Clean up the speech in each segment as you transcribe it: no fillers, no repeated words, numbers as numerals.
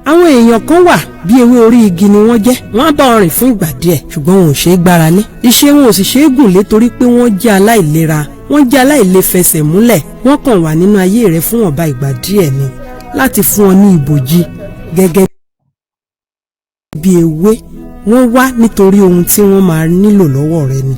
Àwọn èèyàn kan wà, bí ewé orí igi ni wọ́n jẹ́. Wọ́n á bá ọ rìn fún ìgbà díẹ̀, ṣùgbọ́n wọn ò ṣeé gbára lé. Iṣẹ́ wọn ò sì ṣeé gùn lé, torí pé wọ́n jẹ́ aláìlera, wọ́n jẹ́ aláìlefẹsẹ̀ múlẹ̀. Wọ́n kàn wà nínú ayé rẹ fún ọ̀ba ìgbà díẹ̀ ni, láti fún ọ ní ìbòjì gẹ́gẹ́ bí ewé. Wọ́n wá nítorí ohun tí wọ́n máa nílò lọ́wọ́ rẹ ni.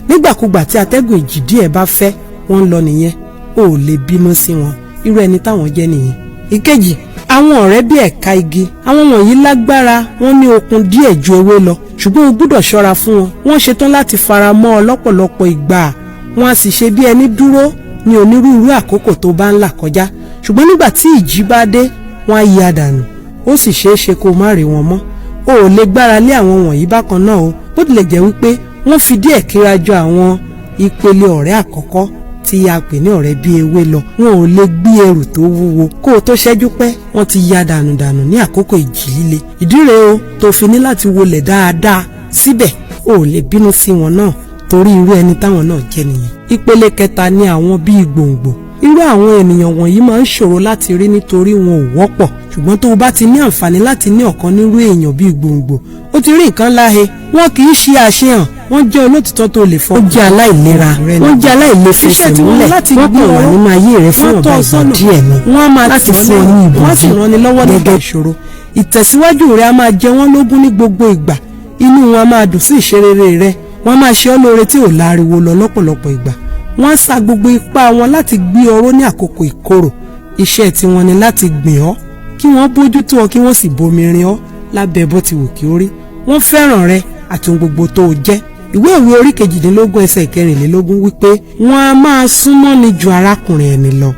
Nígbàkúgbà tí atẹ́gùn ìjì díẹ̀ bá fẹ́, wọ́n ń lọ nìyẹn. O ò lè bínú sí wọn, irú ẹni táwọn jẹ́ nìyẹn. Ìkejì, àwọn ọ̀rẹ́ bí ẹ̀ka igi. Àwọn wọ̀nyí lágbára, wọ́n ní okun díẹ̀ ju ewé lọ, ṣùgbọ́n o gbúdọ̀ ṣọ́ra fún wọn. Wọ́n ṣetán láti fara mọ́ ọ lọ́pọ̀lọpọ̀ ìgbà, wọ́n á sì ṣe bí ẹni dúró ní onírúurú àkókò tó bá ń là kọjá, ṣùgbọ́n nígbà tí ìjì bá dé, wọ́n á ya dànù, ó sì ṣeé ṣe kó o má rí wọn mọ́. O ò lè gbára lé àwọn wọ̀nyí bákan náà o. Bó tilẹ̀ jẹ́ wípé wọ́n fi díẹ̀ kíra jọ àwọn ìpele ọ̀rẹ́ àkọ́kọ́ tí a pè ní ọ̀rẹ́ bí ewé lọ, wọn ò lè gbé ẹrù tó wúwo. Kó o tó ṣẹ́jú pẹ́, wọ́n ti ya dànù dànù ní àkókò ìjì líle. Ìdí rèé o tó fi ní láti wọlẹ̀ dáadáa. Síbẹ̀, o ò lè bínú sí wọn náà, torí irú ẹni táwọn náà jẹ́ nìyẹn. Ìpele kẹta ni àwọn bíi gbòǹgbò. Irú àwọn ènìyàn wọ̀nyí máa ń ṣòro láti rí nítorí wọn ò wọ́pọ̀, ṣùgbọ́n tó o bá ti ní àǹfààní láti ní ọ̀kan nírú èèyàn bíi gbòǹgbò, ó ti rí nǹkan láhe. Wọn kì í ṣe àṣehàn, wọ́n jẹ́ olótìtọ́ tó lè fọ́. Wọ́n jẹ́ aláìlera, wọ́n jẹ́ aláìlefẹsẹ̀ múlẹ̀. Wọ́n kàn wà nínú ayé rẹ fún ọ̀bá ìgbà díẹ̀ ni, Wọ́n á máa láti tì ọ́ fún ọ ní lẹ́yìn, wọ́n á sì ìbòjú ràn ni lọ́wọ́ nígbà gẹ́gẹ́ ìṣòro. Ìtẹ̀síwájú rẹ á máa jẹ wọ́n lógún ní gbogbo ìgbà. Inú wọn á máa dùn sí ìṣerere rẹ. Wọ́n á máa ṣe ọ́ lóore tí ò láriwo lọ lọ́pọ̀lọpọ̀ ìgbà. Wọ́n á sa gbogbo ipá wọn láti gbé ọró ní àkókò ìkorò. Iṣẹ́ tiwọn ni láti gbìn ọ́, kí wọ́n bójútó ọ, kí wọ́n sì bomi rin ọ́ lábẹ́ bó ti wù kí ó rí. Wọ́n fẹ́ràn rẹ àti ohun gbogbo tó o jẹ́. Ìwé Òwe orí 18 ẹsẹ̀ 24 wípé wọ́n á máa súnmọ́ ni ju arákùnrin ẹni lọ.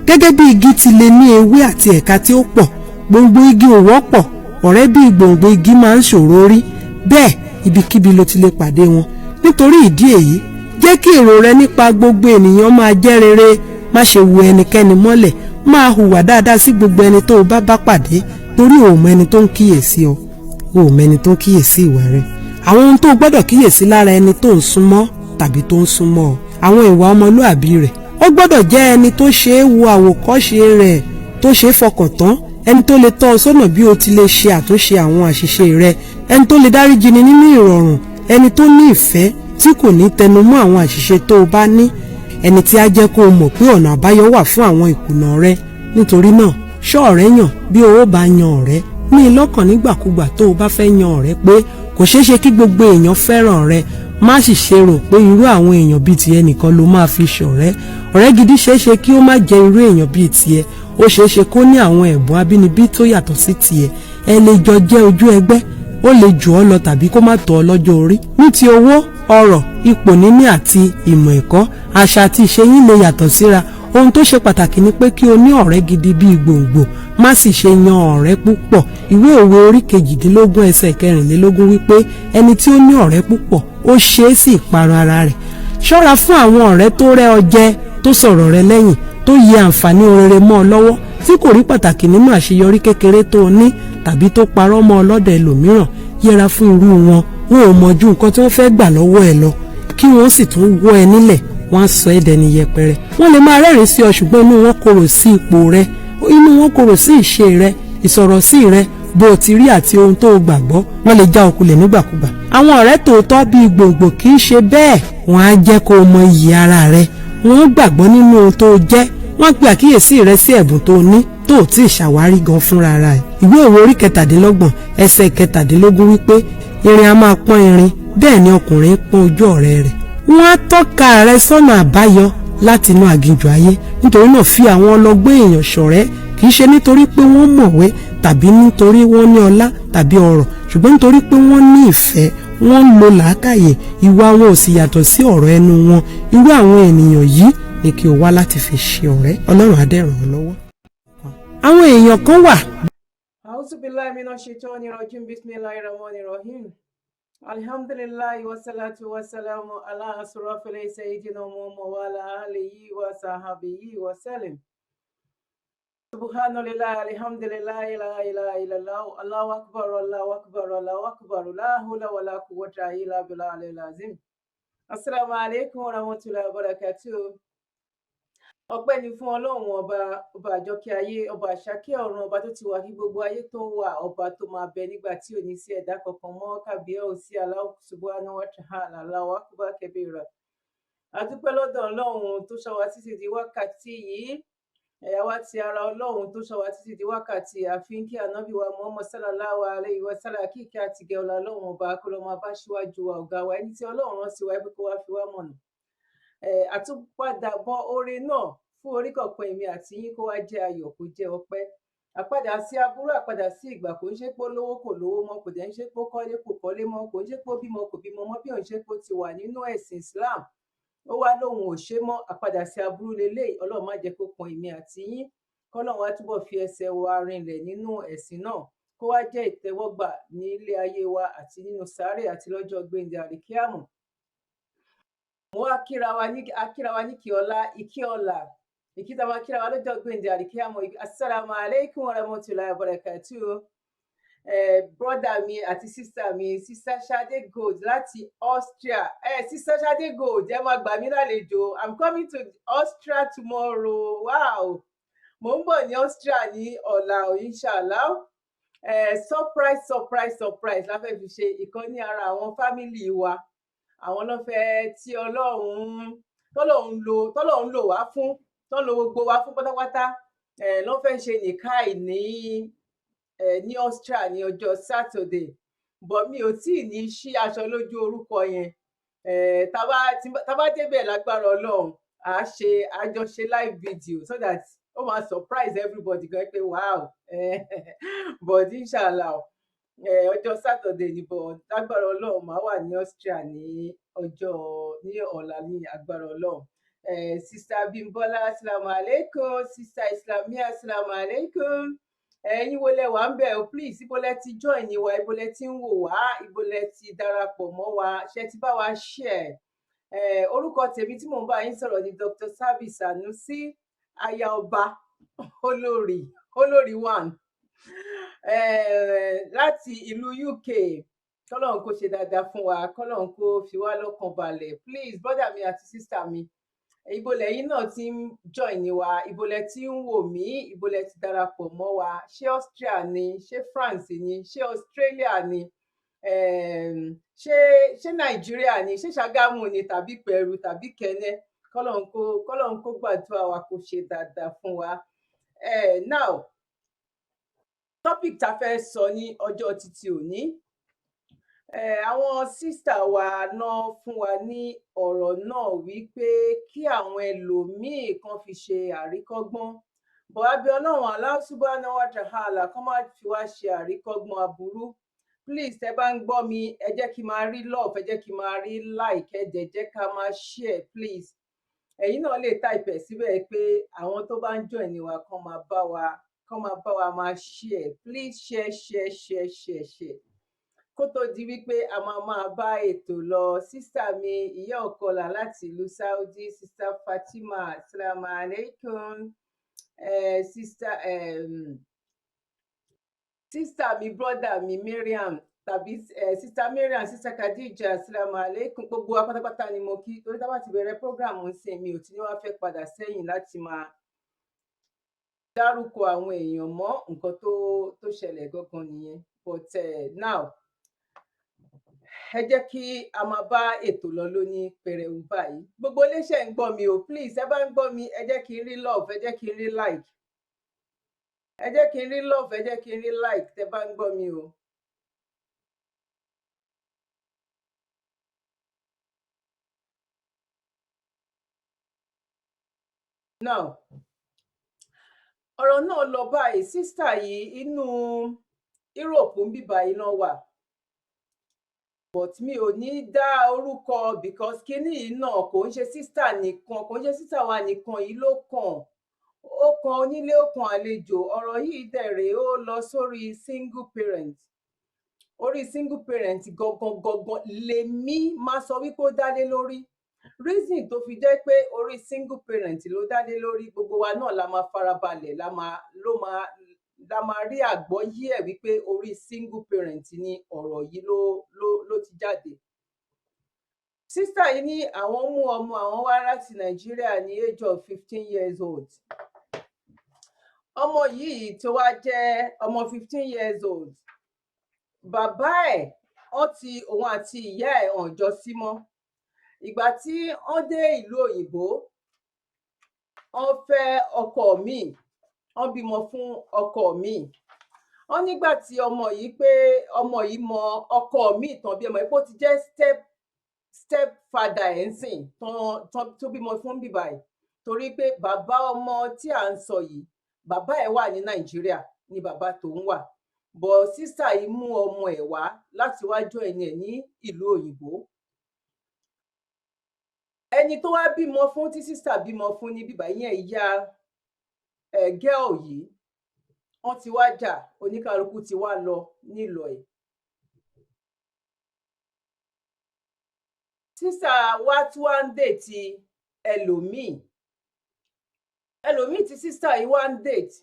Gẹ́gẹ́ bí igi ti lè ní ewé àti ẹ̀ka tí ó pọ̀, gbòǹgbò igi ò wọ́pọ̀. Ọ̀rẹ́ bí gbòǹgbò igi máa ń ṣòro rí bẹ́ẹ̀, ibikíbi ló ti lè pàdé wọn. Nítorí ìdí èyí, jẹ́ kí èrò rẹ nípa gbogbo ènìyàn máa jẹ́ rere. Má ṣe wo ẹnikẹ́ni mọ́lẹ̀. Máa hùwà dáadáa sí gbogbo ẹni tó o bá bá pàdé, torí o ò mọ ẹni tó ń kíyèsí ọ, o ò mọ ẹni tó ń kíyèsí ìwà rẹ. Àwọn ohun tó o gbọ́dọ̀ kíyèsí lára ẹni tó ń súnmọ́ tàbí tó ń súnmọ́ ọ: àwọn ìwà ọmọlúàbí rẹ̀. Ó gbọ́dọ̀ jẹ́ ẹni tó ṣe é wo àwòkọ́ṣe rẹ̀, tó ṣe é fọkàn tán, ẹni tó lè tọ́ ọ sọ́nà bí o ti lè ṣe àtúnṣe àwọn àṣìṣe rẹ, ẹni tó lè dáríjini nínú ìrọ̀rùn, ẹni tó ní ìfẹ́ tí kò ní tẹnumọ́ àwọn àṣìṣe tó o bá ní, ẹni tí á jẹ́ kó o mọ̀ pé ọ̀nà àbáyọ wà fún àwọn ìkùnà rẹ. Nítorí náà, ṣọ́ ọ̀rẹ́ yàn. Bí o ó bá yan ọ̀rẹ́, ní lọ́kàn nígbàkúgbà tó o bá fẹ́ yan ọ̀rẹ́ pé kò ṣeé ṣe kí gbogbo èèyàn fẹ́ràn rẹ. Má sì ṣe rò pé irú àwọn èèyàn bíi tiẹ̀ nìkan ló máa fi ṣọ̀rẹ́. Ọ̀rẹ́ gidi ṣeé ṣe kí ó má jẹ́ irú èèyàn bíi tiẹ̀. Ó ṣeé ṣe kó ní àwọn ẹ̀bùn abínibí tó yàtọ̀ sí tiẹ̀. Ẹ lè jọ jẹ́ ojú ẹgbẹ́, ó lè jù ọ́ lọ tàbí kó má tó ọ lọ́jọ́ orí. Ní ti owó, ọrọ̀, ipò níní àti ìmọ̀ ẹ̀kọ́, àṣà àti ìṣe yín lè yàtọ̀ síra. Ohun tó ṣe pàtàkì ni pé kí o ní ọ̀rẹ́ gidi bíi gbòǹgbò. Má sì ṣe yan ọ̀rẹ́ púpọ̀. Ìwé Òwe orí 18 ẹsẹ̀ 24 wípé ẹni tí ó ní ọ̀rẹ́ púpọ̀, ó ṣe é sí ìparun ara rẹ̀. Ṣọ́ra fún àwọn ọ̀rẹ́ tó rẹ́ ọ jẹ, tó sọ̀rọ̀ rẹ lẹ́yìn, tó yẹ àǹfààní rere mọ́ ọ lọ́wọ́, tí kò rí pàtàkì nínú àṣeyọrí kékeré tó o ní, tàbí tó parọ́ mọ́ ọ lọ́dọ̀ ẹlòmíràn. Yẹra fún irú wọn. Wọn ò mọ̀ ju nǹkan tí wọ́n fẹ́ gbà lọ́wọ́ ẹ lọ, kí wọ́n sì tún wọ́ ẹ nílẹ̀. Wọ́n á sọ ẹ́ dẹni yẹpẹrẹ. Wọ́n lè máa rẹ́rìn sí ọ, ṣùgbọ́n inú wọn korò sí ipò rẹ, inú wọn korò sí ìṣe rẹ, ìsọ̀rọ̀ sí rẹ, bó o ti rí àti ohun tó o gbàgbọ́. Wọ́n lè já ọ kulẹ̀ nígbàkúgbà. Àwọn ọ̀rẹ́ tòótọ́ bíi gbòǹgbò kì í ṣe bẹ́ẹ̀. Wọ́n á jẹ́ kó o mọ iyì ara rẹ. Wọ́n gbàgbọ́ nínú ohun tó o jẹ́. Wọ́n pe àkíyèsí rẹ sí ẹ̀bùn tó o ní tó o tí ì ṣàwárí gan fúnra ara ẹ̀. Ìwé Òwe orí 27 ẹsẹ̀ 17 wípé irin a máa pọ́n irin, bẹ́ẹ̀ ni ọkùnrin pọ́n ojú ọ̀rẹ́ rẹ̀. Wọ́n á tọ́ka rẹ sọ́nà àbáyọ láti inú aginjù ayé. Nítorí náà, fi àwọn ọlọ́gbọ́n èèyàn ṣọ̀rẹ́, kì í ṣe nítorí pé wọ́n mọ̀wé tàbí nítorí wọ́n ní ọlá tàbí ọrọ̀, ṣùgbọ́n nítorí pé wọ́n ní ìfẹ́, wọ́n ń lo làákàyè, ìwà wọn ò sì yàtọ̀ sí ọ̀rọ̀ ẹnu wọn. Irú àwọn ènìyàn yìí ni kí o wá láti fi ṣe ọ̀rẹ́. Ọlọ́run á dẹ̀ ràn ọ́ lọ́wọ́. Àwọn èèyàn kan wà أعوذ بالله من الشيطان الرجيم. بسم الله الرحمن الرحيم. الحمد لله والصلاة والسلام على أشرف سيدنا محمد وعلى آله وصحبه وسلم. سبحان الله، الحمد لله، لا إله إلا الله، الله أكبر، الله أكبر، الله أكبر، لا حول ولا قوة إلا بالله العظيم. السلام عليكم ورحمة الله وبركاته. Ọpẹ́ ni fún Ọlọ́run ọba, ọba àjọkẹ́ ayé, ọba àṣàkẹ́ ọ̀run, ọba tó ti wà kí gbogbo ayé tó wà, ọba tó máa bẹ nígbà tí ò ní sí ẹ̀dá kankan mọ́. Kábíyèsí Allahu subhanahu wa ta'ala, Allahu akbar kabira. A dúpẹ́ lọ́dọ̀ Ọlọ́run tó ṣọ́ wa títí di wákàtí yìí. Ẹ̀yà wa ti ara Ọlọ́run tó ṣọ́ wa títí di wákàtí àfi kí ànábì wa Muhammad sallallahu alayhi wa sallam, kí ìkẹ́ àti ìgẹ̀ ọlá Ọlọ́run ọba kó lọ máa bá síwájú wa, ọ̀gá wa, ẹni tí Ọlọ́run rán sí wa pé kó wá fi wá mọ̀nà. Àtúpadàbọ̀ oore náà fún orí kọ̀ọ̀kan èmi àti yín, kó wá jẹ́ ayọ̀, kó jẹ́ ọpẹ́. Àpadà sí aburú, àpadà sí ìgbà, kò ń ṣe pé ó lówó kò lówó mọ́, kò dẹ̀ ń ṣe pé ó kọ́lé kò kọ́lé mọ́, kò ń ṣe pé ó bímọ kò bímọ mọ́, bí òun ṣe pé ó ti wà nínú ẹ̀sìn Islam, ó wá lóun ò ṣe mọ́. Àpadà sí aburú leléyìí, Ọlọ́run má jẹ́ kó kan èmi àti yín. Kọ́lọ́run wá túbọ̀ fi ẹsẹ̀ wa rinlẹ̀ nínú ẹ̀sìn náà, kó wá jẹ́ ìtẹ́wọ́gbà ní ilé ayé wa àti nínú sáré àti lọ́jọ́ gbéǹde àríkíámù. Mo wá kíra wa ní, akíra wa ní kí ọlá, ìkí ọlà, ìkí tá a máa kíra wa lọ́jọ́ gbéǹde àríkíámù. Assalamu alaikum warahmatullahi wabarakatuh. Brother mi àti sister mi, Sister Sade Gold láti Austria. Sister Sade Gold, ẹ máa gbà mí lálejò. I'm coming to Austria tomorrow. Wow, mo ń bọ̀ ní Austria ní ọ̀la, inshallah. Surprise, surprise, surprise la fẹ́ fi ṣe. Ìkan ní ara àwọn family wa, àwọn ló fẹ́ tí Ọlọ́run tọ́lọ́run lò wá fún, tọ́ lo gbogbo wa fún pátápátá, ló fẹ́ ṣe nìkáì ní Austria ní ọjọ́ Saturday. But mi ò tíì ní ṣí aṣọ lójú orúkọ yẹn. Tá bá débẹ̀ lágbára Ọlọ́run, à á ṣe àjọṣe live video so that ó máa surprise everybody gan pé wow. But inshallah, ọjọ́ Saturday ni, but lágbára Ọlọ́run màá wà ní Austria ní ọjọ́ ní ọ̀la ní agbára Ọlọ́run. Sister Bimbola, assalamu alaikum. Sister Islamia, assalamu alaikum. Ẹ̀yin wo lẹ wà ń bẹ̀ o? Please, ibo lẹ ti join wa? Ibo lẹ ti ń wò wá? Ibo lẹ ti darapọ̀ mọ́ wa? Ṣe ti bá wa share? Orúkọ tèmi tí mò ń bá yín sọ̀rọ̀ ni Dr. Sabi Sanusi, aya ọba, olórí, olórí one, láti ìlú UK. Kọ́lọ́run kó ṣe dáadáa fún wa, kọ́lọ́run kó fi wá lọ́kàn balẹ̀. Please, brother mi àti sister mi, ibo lẹ́yìn náà ti ń join wa? Ibo lẹ ti ń wò mí? Ibo lẹ ti darapọ̀ mọ́ wa? Ṣé Austria ni? Ṣé France ni? Ṣé Australia ni? Ṣé Nàìjíríà ni? Ṣé Ṣàgámù ni, tàbí Pẹ̀rú, tàbí Kẹ́nẹ́? Kọ́lọ́run kó gbàdúrà wa, kó ṣe dáadáa fún wa. Now, topic tá a fẹ́ sọ ní ọjọ́ títí òní, àwọn sister wa náà fún wa ní ọ̀rọ̀ náà wípé kí àwọn ẹlòmíín kan fi ṣe àríkọ́gbọ́n bọ̀. Abẹ́ Ọlọ́run Allah subhanahu wa ta'ala kán má fi wá ṣe àríkọ́gbọ́n aburú. Please, tẹ́ bá ń gbọ́ mi, ẹ jẹ́ kí n máa rí love, ẹ jẹ́ kí n máa rí like, ẹ dẹ̀ jẹ́ ká máa share, please. Ẹ̀yin náà lè type ẹ̀ síbẹ̀ pé àwọn tó bá ń join ní wa kán máa bá wa máa share. Please share, share, share, share, share. Kó tó di wípé a máa máa bá ètò lọ, sister mi ìyá ọ̀kọlà láti ìlú Saudi, Sister Fatima, assalamu alaikum. Sister mi, brother mi Mariam, tàbí Sister Mariam, Sister Khadija, assalamu alaikum. Gbogbo wa pátápátá ni mo kí, torí tá bá ti bẹ̀rẹ̀ program ń sìn, mi ò tí ní wá fẹ́ padà sẹ́yìn láti máa dárúkọ àwọn èèyàn mọ́. Nǹkan tó ṣẹlẹ̀ gangan nìyẹn. But now, ẹ jẹ́ kí a máa bá ètò lọ lóní pẹrẹu báyìí. Gbogbo iléeṣẹ́ ń gbọ́ mi o. Please, ẹ bá ń gbọ́ mi, ẹ jẹ́ kí n rí love, ẹ jẹ́ kí n rí like, ẹ jẹ́ kí n rí love, ẹ jẹ́ kí n rí like tẹ́ bá ń gbọ́ mi o. Now, ọ̀rọ̀ náà lọ báyìí. Sister yìí, inú Europe ń bíbá yìí náà wà, but mi ò ní dá orúkọ because kínní yìí náà kò ń ṣe sister nìkan, kò ń ṣe sister wa nìkan yìí ló kàn. Ó kan onílé, ó kan àlejò. Ọ̀rọ̀ yìí dẹ̀ rèé, ó lọ sórí single parent. Orí single parent gangan gangan lèmi máa sọ wípé ó dá lé lórí. Reason tó fi jẹ́ pé orí single parent ló dá lé lórí, gbogbo wa náà la máa farabalẹ̀, la máa ló máa la máa rí àgbọ́yé ẹ̀ wípé orí single parent ni ọ̀rọ̀ yìí ló ti jáde. Sister yìí ní àwọn mú ọmọ àwọn wá láti Nàìjíríà ní age of 15 years old. Ọmọ yìí tó wá jẹ́ ọmọ 15 years old, bàbá ẹ̀, wọ́n ti, òun àti ìyá ẹ̀ hàn jọ sí mọ́. Ìgbà tí wọ́n dé ìlú òyìnbó, wọ́n fẹ́ ọkọ míì, wọ́n bímọ fún ọkọ míì. Wọ́n nígbà tí ọmọ yìí pé ọmọ yìí mọ ọkọ míì tán, bí ọmọ yìí pé ó ti jẹ́ step father ẹ̀ ń sìn tán tó bímọ fún bíbá ẹ̀, torí pé bàbá ọmọ tí à ń sọ yìí, bàbá ẹ̀ wà ní Nàìjíríà ni bàbá tòun wà, but sister yìí mú ọmọ ẹ̀ wá láti wá join ẹ̀ ní ìlú òyìnbó. Ẹni tó wá bímọ fún, tí sister bímọ fún ní bíbá yẹn, ìyá ẹ girl yìí, wọ́n ti wá jà, oníkálukú ti wá lọ nílọ ẹ̀. Sister wa tún wá ń date ẹlòmíì. Ẹlòmíì tí sister yìí wá ń date,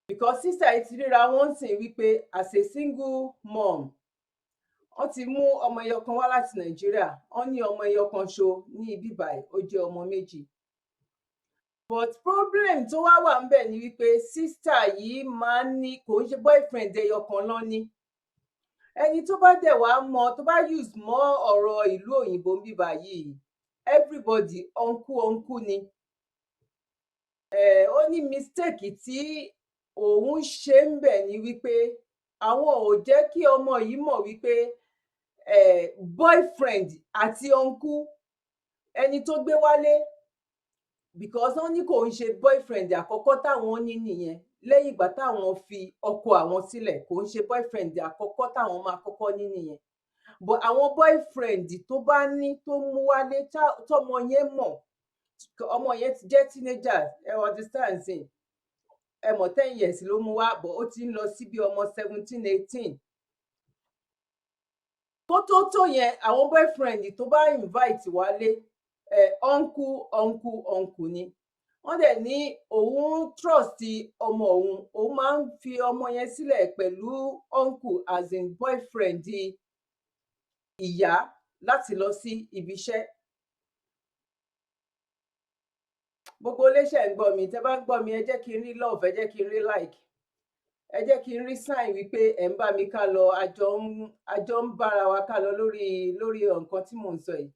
because sister yìí ti ríra wọn sìn wípé as a single mom, wọ́n ti mú ọmọ ẹyọ kan wá láti Nàìjíríà, wọ́n ní ọmọ ẹyọ kan ṣo ní ibí báyìí, ó jẹ́ ọmọ méjì. But problem tó wá wà ńbẹ̀ ni wípé sister yìí máa ń ní, kò ń ṣe boyfriend ẹyọ kan ló ní. Ẹni tó bá dẹ̀ wá mọ, tó bá use mọ́ ọ̀rọ̀ ìlú òyìnbó ń bíbá yìí, everybody uncle uncle ni. Ó ní mistake tí òun ṣe ń bẹ̀ ni wípé àwọn ò jẹ́ kí ọmọ yìí mọ̀ wípé boyfriend àti uncle ẹni tó gbé wálé, because wọ́n ní kò ń ṣe boyfriend àkọ́kọ́ táwọn ní nìyẹn. Lẹ́yìn ìgbà táwọn fi ọkọ àwọn sílẹ̀, kò ń ṣe boyfriend àkọ́kọ́ táwọn máa kọ́kọ́ ní nìyẹn, but àwọn boyfriend tó bá ní, tó mú wálé, tọmọ yẹn mọ̀, ọmọ yẹn ti jẹ́ teenager, ẹ understand sin, ẹ mọ̀, 10 years ló mú wá, but ó ti ń lọ sí bí ọmọ 17, 18 kó tó tó yẹn. Àwọn boyfriend tó bá invite wálé, uncle, uncle, uncle ni. Wọ́n dẹ̀ ní òun trust ọmọ òun, òun máa ń fi ọmọ yẹn sílẹ̀ pẹ̀lú uncle, as in boyfriend ìyá, láti lọ sí ibi iṣẹ́. Gbogbo iléeṣẹ́ ń gbọ́ mi. Tẹ́ bá ń gbọ́ mi, ẹ jẹ́ kí n rí love, ẹ jẹ́ kí n rí like, ẹ jẹ́ kí n rí sign wípé ẹ̀ ń bá mi ká lọ, àjọ ń bára wa ká lọ lórí nǹkan tí mò ń sọ yìí.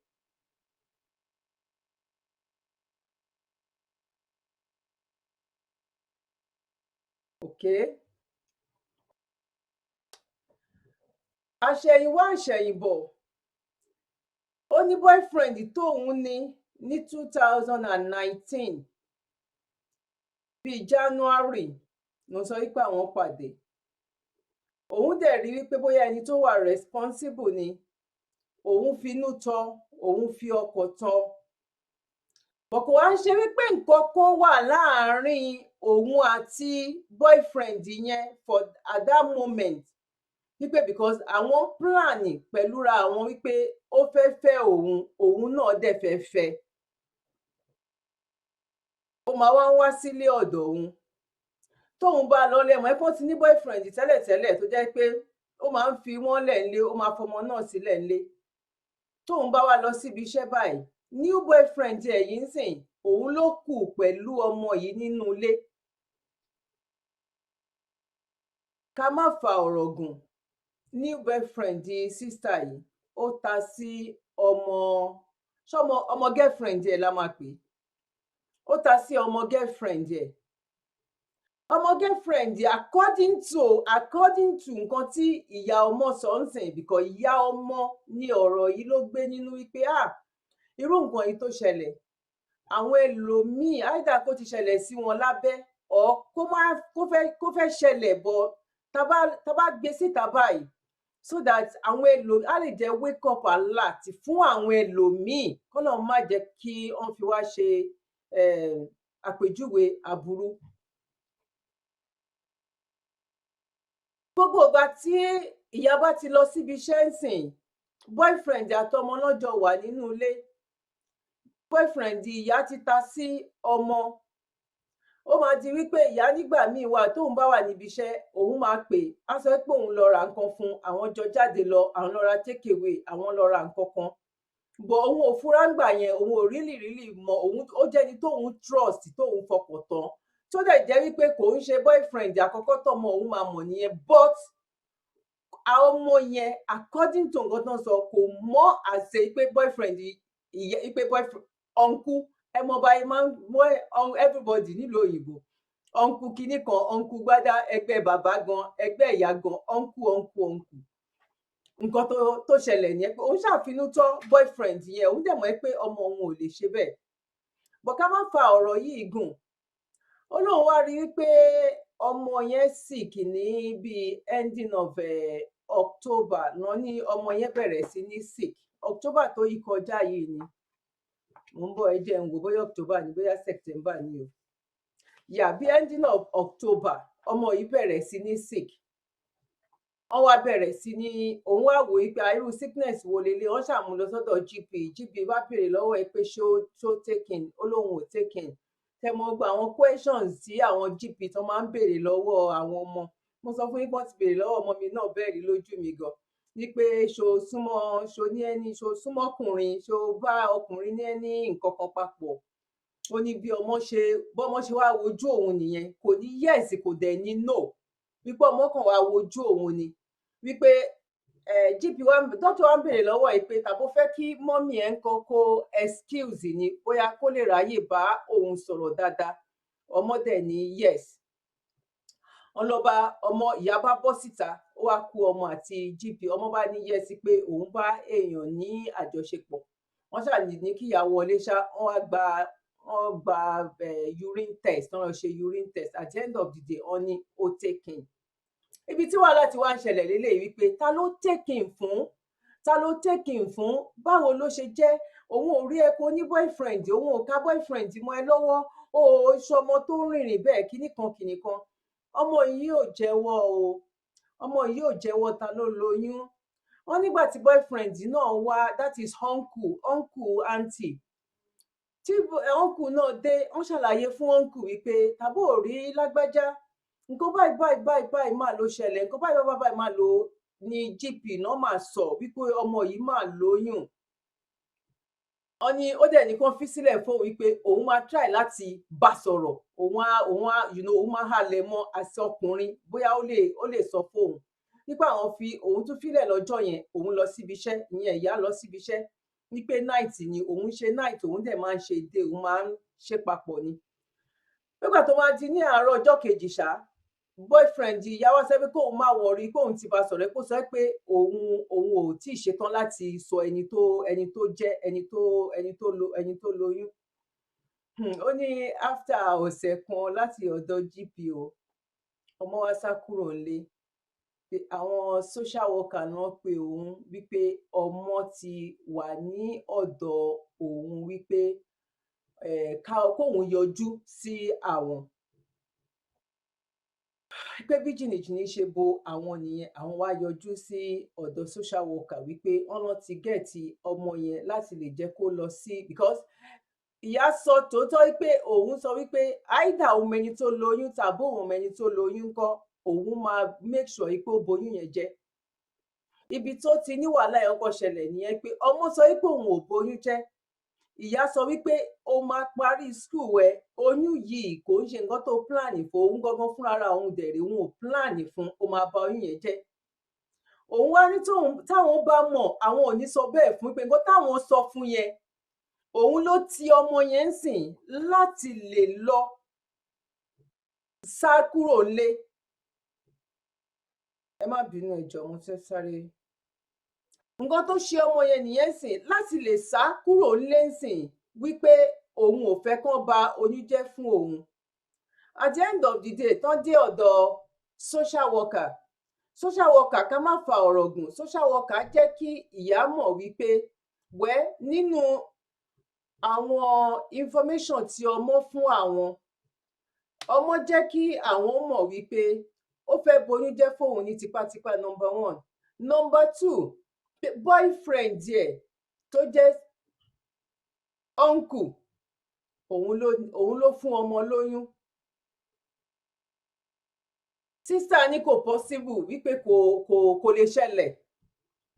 Okay. Àṣẹ̀yìnwá àṣẹ̀yìnbọ̀, ó ní boyfriend tóun ní ní 2019, bíi January ló sọ wípé àwọn pàdé. Òun dẹ̀ rí wípé bóyá ẹni tó wà responsible ni, òun finú tọ́, òun fi ọkàn tọ́. Kò wá ń ṣe wípé nǹkan kan wà láàárín òun àti boyfriend yẹn for at that moment, wípé because àwọn plan pẹ̀lúra àwọn wípé ó fẹ́ fẹ́ òun, òun náà dẹ̀ fẹ́ fẹ́. Ó máa wá ń wá sílé ọ̀dọ̀ òun tóun bá lọ lẹ́mọ̀ ẹ́ pọ́n ti ní boyfriend tẹ́lẹ̀tẹ́lẹ̀, tó jẹ́ pé ó máa ń fi wọ́n lẹ̀ ńlé, ó máa fọmọ náà sílẹ̀ ńlé. Tóun bá wá lọ síbi iṣẹ́ báyìí, new boyfriend ẹ̀ yìí ń sìn, òun ló kù pẹ̀lú ọmọ yìí nínú ilé. Ká má fa ọ̀rọ̀ gùn, new boyfriend sister yìí, ó ta sí ọmọ, ṣọmọ ọmọ girlfriend ẹ̀ la máa pè é, ó ta sí ọmọ girlfriend ẹ̀. Ọmọ girlfriend, according to nǹkan tí ìyá ọmọ sọ ń sìn, because ìyá ọmọ ní ọ̀rọ̀ yìí ló gbé nínú wípé, ah, irú nǹkan yìí tó ṣẹlẹ̀, àwọn ẹlòmíì, either kó ti ṣẹlẹ̀ sí wọn lábẹ́ or kó má kó fẹ́ ṣẹlẹ̀, but tá bá gbé síta báyìí so that àwọn èlò á lè jẹ́ wake up alert fún àwọn ẹlòmíì, kọ́lọ́run má jẹ́ kí wọ́n fi wá ṣe àpèjúwe aburú. Gbogbo ìgbà tí ìyá bá ti lọ síbi iṣẹ́ ń sìn, boyfriend àtọmọ náà jọ wà nínú ilé. Boyfriend ìyá ti ta sí ọmọ. Ó máa di wípé ìyá nígbà míì wà, tóun bá wà níbi iṣẹ́, òun máa pè á, sọ pé òun lọ ra nǹkan fún, àwọn jọ jáde lọ, àwọn lọ ra take away, àwọn lọ ra nǹkan kan. But òun ò fura ńgbà yẹn, òun ò really really mọ òun. Ó jẹ́ ẹni tóun trust, tóun fọkàn tán, tó dẹ̀ jẹ́ wípé kò ń ṣe boyfriend àkọ́kọ́ tọmọ òun máa mọ̀ nìyẹn. But àwọn ọmọ yẹn, according to nǹkan tó ń sọ, kò mọ̀ àṣẹ pé boyfriend ìyẹn, pé boyfriend uncle. Ẹ mọ báyìí máa ń mọ everybody nílùú òyìnbó, uncle kinní kan, uncle gbádá, ẹgbẹ́ bàbá gan, ẹgbẹ́ ìyá gan, uncle, uncle, uncle. Nǹkan tó ṣẹlẹ̀ nìyẹn, pé òun ṣàfinú tọ́ boyfriend yẹn, òun dẹ̀ mọ̀ pé ọmọ òun ò lè ṣe bẹ́ẹ̀. But ká má fa ọ̀rọ̀ yìí gùn, ó lóun wá rí i pé ọmọ yẹn sick ní bíi ending of October náà ní ọmọ yẹn bẹ̀rẹ̀ sí ní sick. October tó yí kọjá yìí ni. Mò ń bọ̀, ẹ jẹ́ n wò bóyá October ni, bóyá September ni o. Yà bí ending of October, ọmọ yìí bẹ̀rẹ̀ sí ní sick. Wọ́n wá bẹ̀rẹ̀ sí ní, òun wá wò ó pé irú sickness wo lélẹ̀. Wọ́n ṣàmú lọ sọ́dọ̀ GP. GP bá béèrè lọ́wọ́ ẹ pé ṣó take in. Ó lóun ò take in. Tẹmọ gba àwọn questions tí àwọn GP tó máa ń béèrè lọ́wọ́ àwọn ọmọ. Mo sọ fún yín pé wọ́n ti béèrè lọ́wọ́ ọmọ mi náà bẹ́ẹ̀ rí lójú mi gan, ní pé ṣo súnmọ́, ṣo ní ẹni, ṣo súnmọ́ ọkùnrin, ṣo bá ọkùnrin ní ẹni nǹkan kan papọ̀. Ó ní bí ọmọ ṣe bọ́mọ ṣe wá wojú òun nìyẹn, kò ní yes, kò dẹ̀ ní no, wípé ọmọ kan wá wojú òun ni, wípé GP wa, doctor wa ń béèrè lọ́wọ́ ẹ̀ pé tàbó fẹ́ kí mummy ẹ̀ ń kọ́ kó excuse ni, bóyá kó lè ráyè bá òun sọ̀rọ̀ dáadáa. Ọmọ dẹ̀ ní yes. Wọn lọ bá ọmọ, ìyá bá bọ́ síta, ó wá kú ọmọ àti GP. Ọmọ bá ní yes, pé òun bá èèyàn ní àjọṣepọ̀. Wọ́n ṣàní ní kíyà wọlé ṣá. Wọ́n gba urine test, wọ́n lọ ṣe urine test. At the end of the day, wọ́n ní ó take in. Ibi tí wàhálà ti wá ń ṣẹlẹ̀ lélẹ́yìí, wípé ta ló take in fún, ta ló take in fún, báwo ló ṣe jẹ́? Òun ò rí ẹ kó ní boyfriend, òun ò ká boyfriend mọ́ ẹ lọ́wọ́, ó ṣọmọ tó ń rìnrìn bẹ́ẹ̀, kíní kan kíní kan. Ọmọ yìí ò jẹ́wọ́ o, ọmọ yìí ò jẹ́wọ́ ta ló lóyún. Wọ́n nígbà tí boyfriend náà wá, that is uncle, uncle, aunty, tí uncle náà dé, wọ́n ṣàlàyé fún uncle wípé tàbó ò rí lágbájá, nǹkan báyìí báyìí báyìí báyìí máa ló ṣẹlẹ̀, nǹkan báyìí báyìí báyìí máa ló ní GP náà máa sọ wípé ọmọ yìí máa lóyún. Wọ́n ní ó dẹ̀ ní kán fi sílẹ̀ fóun, wípé òun máa try láti bá sọ̀rọ̀, òun á òun máa halẹ̀ mọ́ àti ọkùnrin, bóyá ó lè sọ fóun nípa àwọn fi òun tún fílẹ̀ lọ́jọ́ yẹn. Òun lọ síbi iṣẹ́, ìyẹn ìyá lọ síbi iṣẹ́, ní pé night ni òun ṣe night, òun dẹ̀ máa ń ṣe day, òun máa ń ṣe papọ̀ ni. Nígbà tó máa di ní àárọ̀ ọjọ́ kejì ṣá, boyfriend ìyá wa sọ pé kóun má worry, kóun ti bá sọ̀rọ̀, kó sọ pé òun ò tí ì ṣetán láti sọ ẹni tó jẹ́ ẹni tó lóyún. Ó ní after ọ̀sẹ̀ kan láti ọ̀dọ̀ GP, ọmọ wa sá kúrò nílé, pé àwọn social worker náà pé òun wípé ọmọ ti wà ní ọ̀dọ̀ òun, wípé kóun yọjú sí àwọn, pé bí jìnnìjìnnì ṣe bo àwọn nìyẹn. Àwọn wá yọjú sí ọ̀dọ̀ social worker wípé wọ́n lọ ti get ọmọ yẹn láti lè jẹ́ kó lọ sí, because ìyá sọ tòótọ́ wípé òun sọ wípé either òun mẹni tó lóyún tàbí òun mẹni tó lóyún kọ́, òun máa make sure wípé ó boyún yẹn jẹ́. Ibi tó ti ní wàhálà yẹn kọ́ ṣẹlẹ̀ nìyẹn, pé ọmọ sọ wípé òun ò boyún jẹ́, ìyá sọ wípé ó máa parí school ẹ, oyún yìí kò ń ṣe nǹkan tó plan fún òun gangan fúnra òun dẹ̀rẹ̀, òun ò plan fún, ó máa ba oyún yẹn jẹ́. Òun wá ní táwọn bá mọ̀, àwọn ò ní sọ bẹ́ẹ̀ fún, pé nǹkan táwọn sọ fún yẹn, òun ló ti ọmọ yẹn ń sìn láti lè lọ sá kúrò nílé. Ẹ má bínú, ẹ jọ̀ọ́, mo fẹ́ sáré. Nǹkan tó ṣe ọmọ yẹn nìyẹn sìn láti lè sá kúrò nílé sìn, wípé òun ò fẹ́ kán ba oyún jẹ́ fún òun. At the end of the day, tán dé ọ̀dọ̀ social worker, social worker, ká má fa ọ̀rọ̀ gùn, social worker jẹ́ kí ìyá mọ̀ wípé wẹ́ nínú àwọn information tí ọmọ fún àwọn, ọmọ jẹ́ kí àwọn mọ̀ wípé ó fẹ́ boyún jẹ́ fóun ní tipátipá, number one. Number two, boyfriend ẹ̀ tó jẹ́ uncle òun ló fún ọmọ lóyún. Sister ní kò possible, wípé kò lè ṣẹlẹ̀.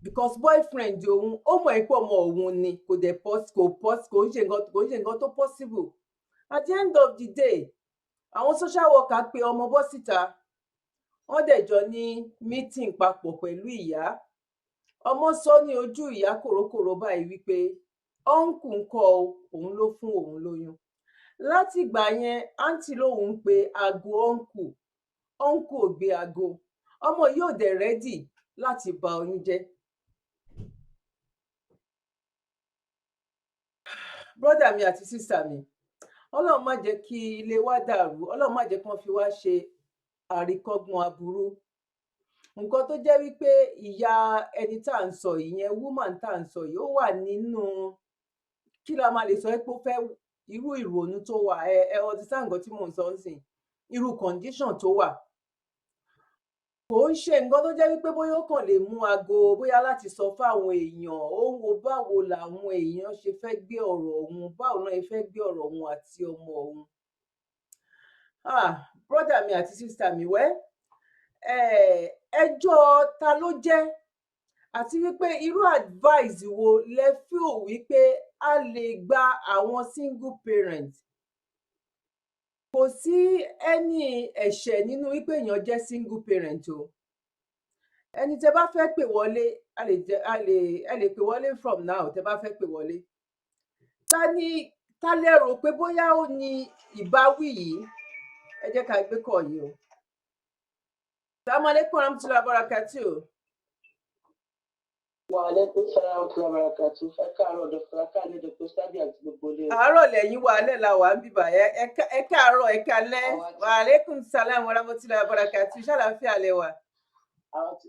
Because boyfriend òun, ó mọ̀ ẹ́ pé ọmọ òun ni, kò dẹ̀ kò kò ń ṣe nǹkan tó possible. At the end of the day, àwọn social worker pe ọmọ bọ́ síta, wọ́n dẹ̀ jọ ní meeting papọ̀ pẹ̀lú ìyá. Ọmọ sọ ní ojú ìyá kòrókòró báyìí wípé uncle ńkọ́ o, òun ló fún òun lóyún. Látìgbà yẹn, àǹtí lòun ń pe aago uncle, uncle ò gbé aago. Ọmọ yìí ò dẹ̀ ready láti ba oyún jẹ́. Brother mi àti sister mi, Ọlọ́run má jẹ́ kí ilé wa dàrú, Ọlọ́run má jẹ́ kí wọ́n fi wá ṣe àríkọ́gbọ́n aburú. Nǹkan tó jẹ́ wípé ìyá ẹni tá à ń sọ yìí yẹn, woman tá à ń sọ yìí, ó wà nínú kí la máa lè sọ pé ó fẹ́ irú ìrònú tó wà. Ẹ understand nǹkan tí mò ń sọ nísìn, irú condition tó wà. Kò ń ṣe nǹkan tó jẹ́ wípé bóyá ó kàn lè mú aago bóyá láti sọ fáwọn èèyàn. Ó ń wo báwo làwọn èèyàn ṣe fẹ́ gbé ọ̀rọ̀ òun, báwo náà ṣe fẹ́ gbé ọ̀rọ̀ òun àti ọmọ òun. Ah, brother mi àti sister mi, wẹ́ ẹjọ́ ta ló jẹ́, àti wípé irú advice wo lẹ feel wípé a lè gba àwọn single parents? Kò sí ẹni ẹ̀ṣẹ̀ nínú wípé èèyàn jẹ́ single parent o. Ẹni tẹ́ bá fẹ́ pè wọlé, a lè jẹ a lè ẹ lè pè wọlé from now tẹ́ bá fẹ́ pè wọlé. Ta ni ta lẹ rò pé bóyá ó ní ìbáwí yìí? Ẹ jẹ́ ká gbé kọ̀ yìí o. Assalamu alaikum warahmatullahi wabarakatuh. Wa alaikum salam wa rahmatullahi wa barakatuh. Ẹ káàárọ̀, Dr. Akáàlẹ́, Dr. Sabi àti gbogbo ilé. Àárọ̀ lẹ́yìn wa, alẹ́ la wà ń bíbà. Ẹ káàárọ̀, ẹ káalẹ́. Àwa ti Wa alaikum salam warahmatullahi wabarakatuh. Ṣàlàáfíà lẹ wà? Àwa ti,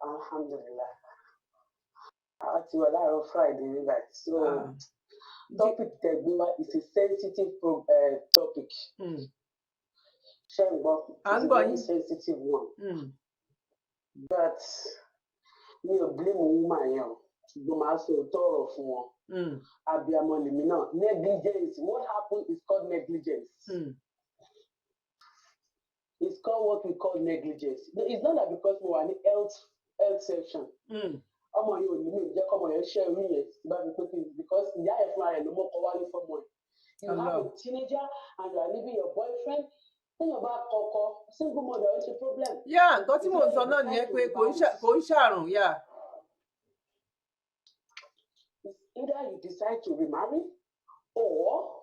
alhamdulillah. Àwa ti wà láàárọ̀ Friday nígbà tí. So topic tẹ́ gbé wá is a sensitive topic. Ṣé ń gbọ́? À ń It's a gbọ́ very yín. sensitive one. But mi ò blame woman yẹn o. Ṣùgbọ́n màá sọ òótọ́ ọ̀rọ̀ fún wọn. Abiyamọ lèmi náà. Negligence. What happened is called negligence. It's called what we call negligence. No, it's not that because mo wà ní health section. Ọmọ yìí ò ní mi ò jẹ́ kọ́mọ yẹn ṣẹ́ orí yẹn tí bá fi pé kí n, because ìyá ẹ̀ fúnra rẹ̀ ló mọ́kọ wálé fọ́mọ ẹ̀. You have Allah. a teenager and you are leaving your boyfriend. Téèyàn bá kọkọ, single mother ó ṣe problem. Yá, nǹkan tí It's mò ń either sọ you náà decide nìyẹn to pé remarry. kò ń ṣàrùn yá. It's either you decide to remarry or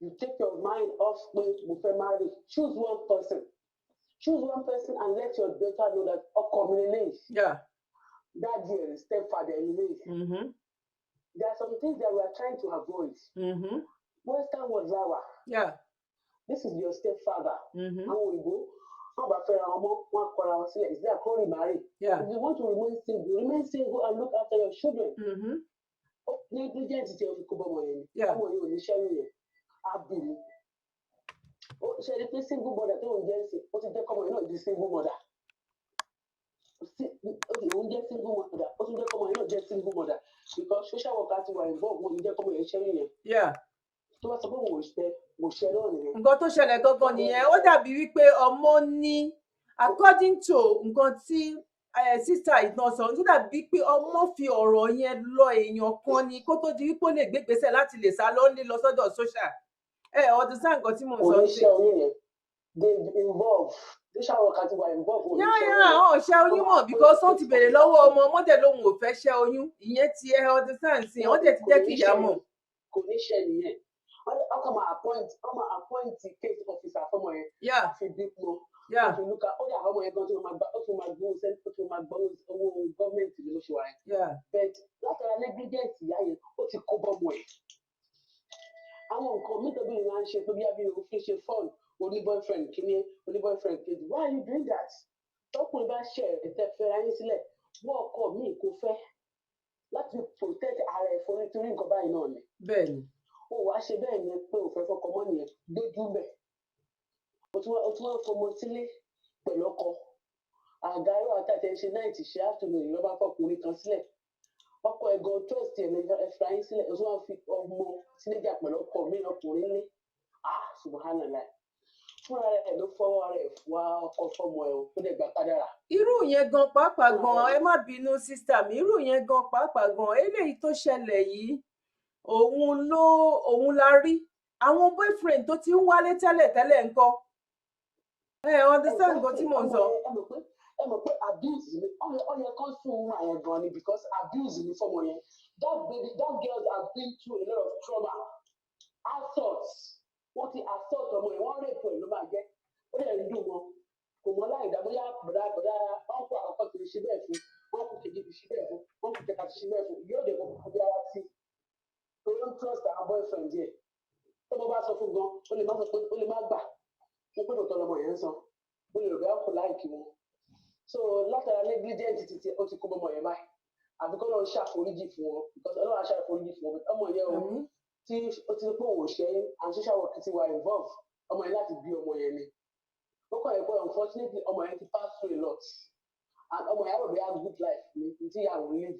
you take your mind off pé mo fẹ́ marry. Choose one person. Choose one person and let your daughter know that ọkọ mi lélẹ́yìí. Daddy ẹ̀, stepfather ẹ̀ lélẹ́yìí. There are some things that we are trying to avoid. Western world la wà. This is your stepfather. Àwọn òyìnbó, wọn bá fẹ́ra wọn mọ́, wọn á kọra wọn sílẹ̀. Is there kó remarry? Yeah. If you want to remain single, remain single and look after your children. Ó negligence tí o fi kó bọ́mọ yẹn ni. Ọmọ yẹn ò ní ṣẹ́yìn yẹn. Á bì ní. Ó ṣe é pé single mother tó ń jẹ́ sí, ó ti jẹ́ kọ́mọ yẹn náà di single mother. Ó ti òun jẹ́ single mother, ó tún jẹ́ kọ́mọ yẹn náà jẹ́ single mother because social worker ti wà involved, wọn ò ní jẹ́ kọ́mọ yẹn ṣẹ́yìn yẹn. Tó bá sọ pé òun ò ṣe, kò ṣe náà nìyẹn. Nǹkan tó ṣẹlẹ̀ gangan nìyẹn. Ó dàbí wípé ọmọ ní, according to nǹkan tí sister ìtàn sọ, ó dàbí pé ọmọ fi ọ̀rọ̀ yẹn lọ èèyàn kan ni kó tó di wípé ó lè gbégbèsè láti lè sá lọ ní lọ sọ́dọ̀ social. Ẹ understand nǹkan tí mò ń Kò sọ ní sí? ṣe oyún yẹn. They involve, social worker ti wà involve, wọn ò ní yá ṣe yá oyún yẹn. Ọ̀ ṣẹ́ oyún mọ̀ because wọ́n ti béèrè lọ́wọ́ ọmọ, ọmọ dẹ̀ lóun ò fẹ́ ṣẹ́ oyún ìyẹn ti, ẹ understand sí? Wọ́n dẹ̀ ti Kò jẹ́ ní kí ìyá ṣe mọ̀. Kò ní ṣe nìyẹn. Wọ́n kàn máa appoint case officer fọmọ yẹn. Á fi bímọ, á fi lúkà ó dà ọmọ yẹn gan tó máa gbà, ó tún máa gbowó sẹ́ni, ó tún máa gbowó owó gọ́ọ̀mẹ̀ntì ní lóṣù wa yẹn. But látara negligence ìyá yẹn, ó ti kó bọ́mọ ẹ̀. Àwọn nǹkan míì tó bí mi máa ń ṣe pé bí abí òfin ṣe fun, oní boyfriend kìíní, oní boyfriend kejì, why are you doing that? Tọkùnrin bá ṣe ẹ̀ tẹ́ fẹ́ra yín sílẹ̀, wọ́n ọkọ míì kò fẹ́ láti protect ara ẹ̀ fún nítorí nǹkan báyìí náà ni. Bẹ́ẹ̀ ni. Ó wàá ṣe bẹ́ẹ̀ ni pé ò fẹ́ fọkọ mọ́ nìyẹn lójú bẹ̀. Ó tún wá fọmọ sílé pẹ̀lú ọkọ àga irú àtàtẹ̀ ṣe náà ti ṣe afternoon ìlú bá fọkùnrin kan sílẹ̀, ọkọ ẹ̀ gan trust ẹ̀ lè ẹ fira yín sílẹ̀, ó tún wá fi ọmọ sílẹ̀jà pẹ̀lú ọkọ mi ọkùnrin ní. Ah, subhanallah. Fúnra rẹ̀ ló fọwọ́ rẹ̀ wá ọkọ fọmọ ẹ̀, ó dẹ̀ gba kádàrà. Irú yẹn gan pàápàá Fúnra gan, rẹ̀ ẹ ló má bínú, sister mi, irú yẹn gan pàápàá gan, eléyìí tó ṣẹlẹ̀ yìí, òun ló òun la rí. Àwọn boyfriend tó ti ń wálé tẹ́lẹ̀ tẹ́lẹ̀ ńkọ́? Ẹ understand nǹkan tí Exactly. mò ń Ọmọ sọ. yẹn, ẹ mọ̀ pé abuse ni. Ó yẹ kán sún òun àyẹn gan ni, because abuse ni fọmọ yẹn. That baby, that girl has been through a lot of trauma, assault. Wọ́n ti assault ọmọ yẹn, wọ́n rape ẹ̀ ló máa jẹ́. Ó dẹ̀ ń dùn wọn, kò mọ láì dá bóyá bọ̀dá ọ̀nkù àkọ́kọ́ ti ṣe bẹ́ẹ̀ fún, ọ̀nkù kejì ti ṣe bẹ́ẹ̀ fún, ọ̀nkù kẹta ti ṣe bẹ́ẹ̀ fún. Yóò dẹ̀ kọ́kọ́ bí ara sí torí ó ń trust àwọn boyfriend yẹ. Tó bá sọ fún gan, ó lè má sọ pé, ó lè má gbà fún pé tòótọ́ lọmọ yẹn ń sọ. Ó lè rò bẹ́ẹ̀ kò like wọn. So látara negligent títí ó ti kó bọ́mọ yẹn báyìí, àfi kọ́ lọ́n ṣàforíjì fún wọn, because Ọlọ́run á ṣàforíjì fún wọn. Ọmọ yẹn o, Àmín. tí ó ti pé òun ò ṣẹ́yìn and social work ti wà involve ọmọ yẹn láti bí ọmọ yẹn ni. Ó kàn yẹ pé unfortunately ọmọ yẹn ti pass through a lot, and ọmọ yẹn á rò bí i good life ni tí ìyàwó live.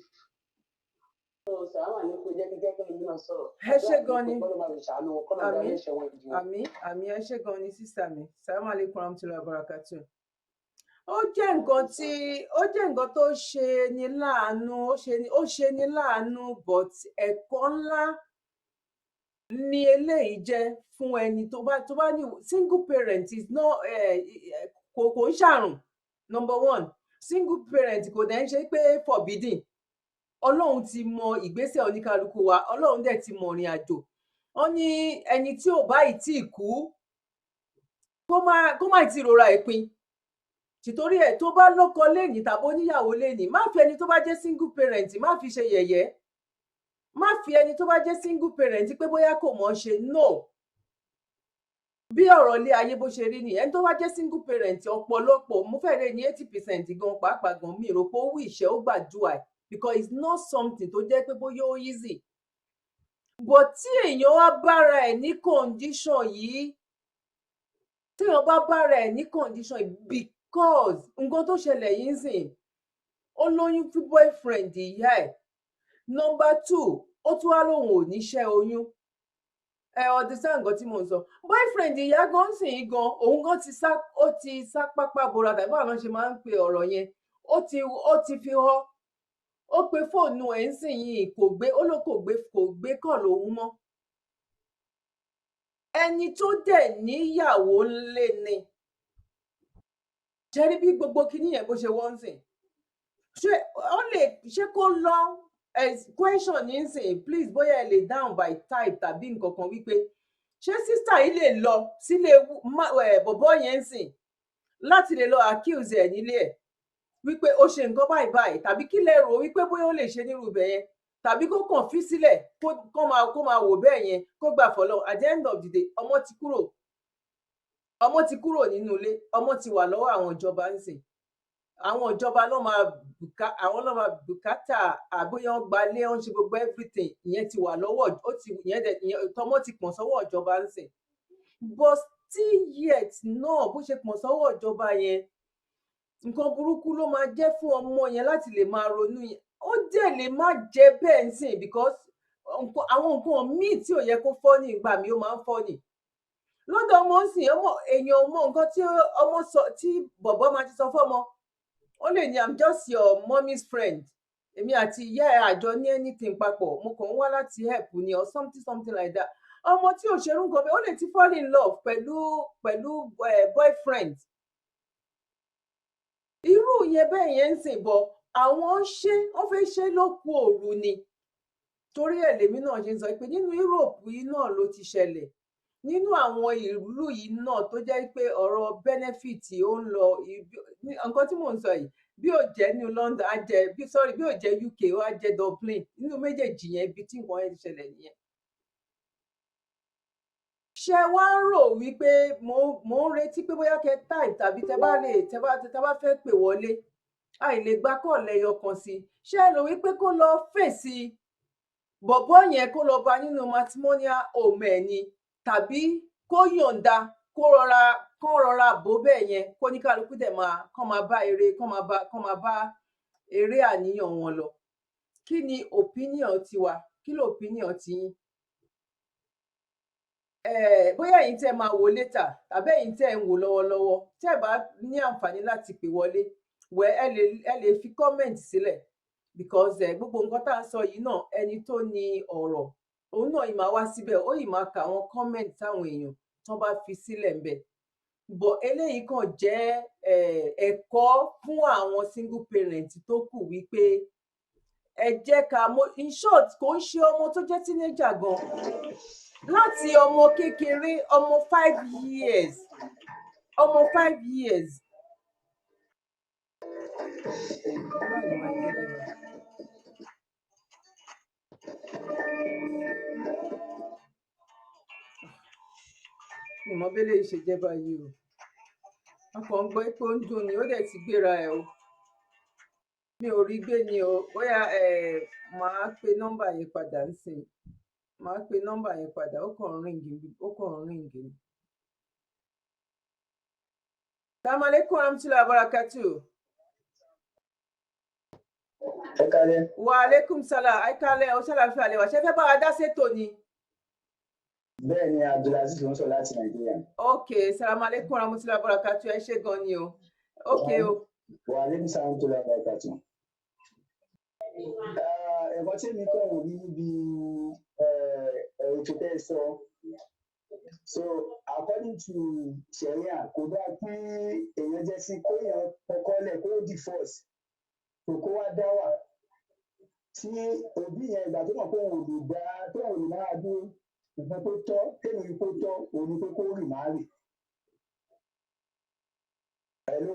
So sàrámà ní kó jẹ́ kíkẹ́ kí lómi náà sọ̀rọ̀. Ẹ ṣé gan ni. Kọ́ ló máa fi ṣàánú wọn, kọ́ ló máa darí Àmín. ẹ̀ṣẹ̀ wọn jù wọn. Àmín, àmín. Ẹ ṣé gan ni, sister mi. Salamu alaikum warahmatullahi wabarakatuh. Ó jẹ́ nǹkan tí ó jẹ́ nǹkan tó ṣe ni láàánú, ó ṣe ni láàánú, but ẹ̀kọ́ ńlá ni eléyìí jẹ́ fún ẹni tó bá ní single parent is not kò ń ṣàrùn. Number one, single parent kò dẹ̀ ń ṣe pé forbidden. Ọlọ́run ti mọ ìgbésẹ̀ oníkálukú wa, Ọlọ́run dẹ̀ ti mọ ìrìn àjò. Wọ́n ní ẹni tí ò bá ì tí ì kú, kó má ti rora ìpín tìtorí ẹ̀. Tó bá lọ́kọ lénìí tàbí oníyàwó lénìí, má fi ẹni tó bá jẹ́ single parent, má fi ṣe yẹ̀yẹ́. Má fi ẹni tó bá jẹ́ single parent pé bóyá kò mọ̀ ṣe. No, bí ọ̀rọ̀ ilé ayé bó ṣe rí nìyẹn. Ẹni tó bá jẹ́ single parent, ọ̀pọ̀lọpọ̀, mo fẹ́ lè ní 80% gan pàápàá gan, mi rò pé ó wù ìṣẹ́ ó gbàdúrà ẹ̀, because it's not something tó jẹ́ pé bóyá ó easy. But tí èèyàn wá bára ẹ̀ ní condition yìí, téèyàn bá bára ẹ̀ ní condition yìí, because nǹkan tó ṣẹlẹ̀ yìí ń sìn, ó lóyún fún boyfriend ìyá ẹ̀. Number two, ó tún wá lóun ò níṣẹ́ oyún. Ẹ understand nǹkan tí mò ń sọ? Boyfriend ìyá gan sì ń gan, òun gan ti sá, ó ti sá pápá bora, tàbí báwọn ṣe máa ń pe ọ̀rọ̀ yẹn. Ó ti fi họ, ó pe fóònù ẹ̀ ń sìn yìí, kò gbé. Ó ló kò gbé kọ̀ lòun mọ́. Ẹni tó dẹ̀ níyàwó ńlé ni. Ṣe rí bí gbogbo kinní yẹn bó ṣe wọ́n ń sìn? Ṣé ó lè ṣé kó lọ? Question ní sìn, please, bóyá ẹ lè down by type tàbí nǹkan kan, wípé ṣé sister yìí lè lọ sílé bọ̀bọ́ yẹn ń sìn láti lè lọ accuse ẹ̀ nílé ẹ̀ wípé ó ṣe nǹkan báyìí báyìí, tàbí kí lẹ rò wípé bóyá ó lè ṣe nírú ibẹ̀ yẹn, tàbí kó kàn fi sílẹ̀, kó máa wò bẹ́ẹ̀ yẹn, kó gbà fọlọ́? At the end of the day, ọmọ ti kúrò nínú ilé, ọmọ ti wà lọ́wọ́ àwọn ìjọba ń sìn. Àwọn ìjọba ló máa bùkà, àwọn ló máa bùkátà àbóyá wọn gbalé, wọn ṣe gbogbo everything. Ìyẹn ti wà lọ́wọ́, ó ti ìyẹn dẹ̀ ìyẹn tọmọ ti pọ̀n sọ́wọ́ ìjọba ń sìn. But still yet náà, bó ṣe pọ̀n sọ́wọ́ ìjọba yẹn, nǹkan burúkú ló máa jẹ́ fún ọmọ yẹn láti lè máa ronú yẹn. Ó dẹ̀ lè má jẹ́ bẹ́ẹ̀ ń sìn, because àwọn nǹkan míì tí ò yẹ kó fọ́ ní ìgbà mi, ó máa ń fọ́ ní lọ́dọ̀ ọmọ ń sìn. Ọmọ èèyàn mọ nǹkan tí ọmọ sọ, tí bọ̀bọ́ máa ti sọ fọ́mọ. Ó lè ní, "I'm just your mommy's friend. Èmi àti ìyá ẹ̀ àjọ ní anything papọ̀, mo kàn ń wá láti help ni," or something something like that. Ọmọ tí ò ṣerú nǹkan bẹ́ẹ̀, ó lè ti fall in love pẹ̀lú boyfriend irú yẹn bẹ́ẹ̀ yẹn ń sìn bọ̀. Àwọn ń ṣe, wọ́n fẹ́ ṣe lóku òru ni. Torí ẹ̀ lèmi náà ṣe ń sọ pé nínú Europe yìí náà ló ti ṣẹlẹ̀, nínú àwọn ìlú yìí náà tó jẹ́ pé ọ̀rọ̀ benefit ó ń lọ. Nǹkan tí mò ń sọ yìí, bí ò jẹ́ ní London, á jẹ́ bí, sorry, bí ò jẹ́ UK, ó á jẹ́ Dublin. Nínú méjèèjì yẹn, ibi tí nǹkan yẹn ti ṣẹlẹ̀ nìyẹn. Ṣé wá ń rò wípé mò ń retí pé bóyá kẹ́ type, tàbí tẹ bá lè tẹ bá fẹ́ pè wọlé, àìlè gbá kọ́ọ̀lù ẹyọ kan sí? Ṣé ẹ rò wípé kó lọ fèsì bọ̀bọ́ yẹn, kó lọ bá nínú matrimonial home ẹ̀ ni, tàbí kó yọ̀ǹda, kó rọra bò bẹ́ẹ̀ yẹn, kó ní kálukú dẹ̀ máa kán máa bá eré kán máa bá eré àníyàn wọn lọ? Kí ni opinion tiwa? Kí ló opinion tiyín? Bóyá ẹ̀yin tẹ́ máa wò later tàbí ẹ̀yin tẹ́ ń wò lọ́wọ́lọ́wọ́, tẹ́ bá ní àǹfààní láti pè wọlé, wẹ ẹ lè fi comment sílẹ̀, because gbogbo nǹkan tá à ń sọ yìí náà, ẹni tó ní ọ̀rọ̀, òun náà yìí máa wá síbẹ̀, ó yìí máa kà àwọn comment táwọn èèyàn tán bá fi sílẹ̀ ńbẹ̀. But eléyìí kàn jẹ́ ẹ̀kọ́ fún àwọn single parent tó kù wípé ẹ jẹ́ ká mọ̀, in short, kò ń ṣe ọmọ tó jẹ́ teenager gan, láti ọmọ kékeré, ọmọ 5 years, ọmọ 5 years. Báwo ni màá gbé lọ? Mi mọ bí eléyìí ṣe jẹ́ báyìí o. A kàn ń gbọ́ pé ó ń dùn ni, ó dẹ̀ ti gbéra ẹ̀ o. Mi ò rí gbé ni o. Bóyá ẹ máa pe nọ́mbà yẹn padà nísìnyí, máa pe nọ́mbà yẹn padà. Ó kàn ń ring, ó kàn ń ring ni. Salaam alaikum warahmatullahi wabarakatuh. Ẹ kálẹ́. Wa alaikum salam. Ẹ kálẹ́ o, ṣàlàfíà lẹ wà? Ṣé fẹ́ bá wa dá sétò ni? Bẹ́ẹ̀ ni, Abdulaziz ló ń sọ láti Nàìjíríà. Ok, salaam alaikum warahmatullahi wabarakatuh. Ẹ ṣé gan ni o. Ok o. Wa alaikum salam warahmatullahi wabarakatuh. Ẹ̀kọ́ tí èmi kàn wò ní níbi ètò tẹ́ ẹ sọ, so according to Sharia, kò dáa pé èèyàn jẹ́ sí kóyàn kọ́kọ́lẹ̀ kó divorce, kò kó wá dá wà tí òbí yẹn, ìgbà tó mọ̀ pé òun ò lè dá, tó òun ò lè máa dúró. Nǹkan tó tọ́ tèmi kó tọ́ òun ni pé kó remarry. Hello?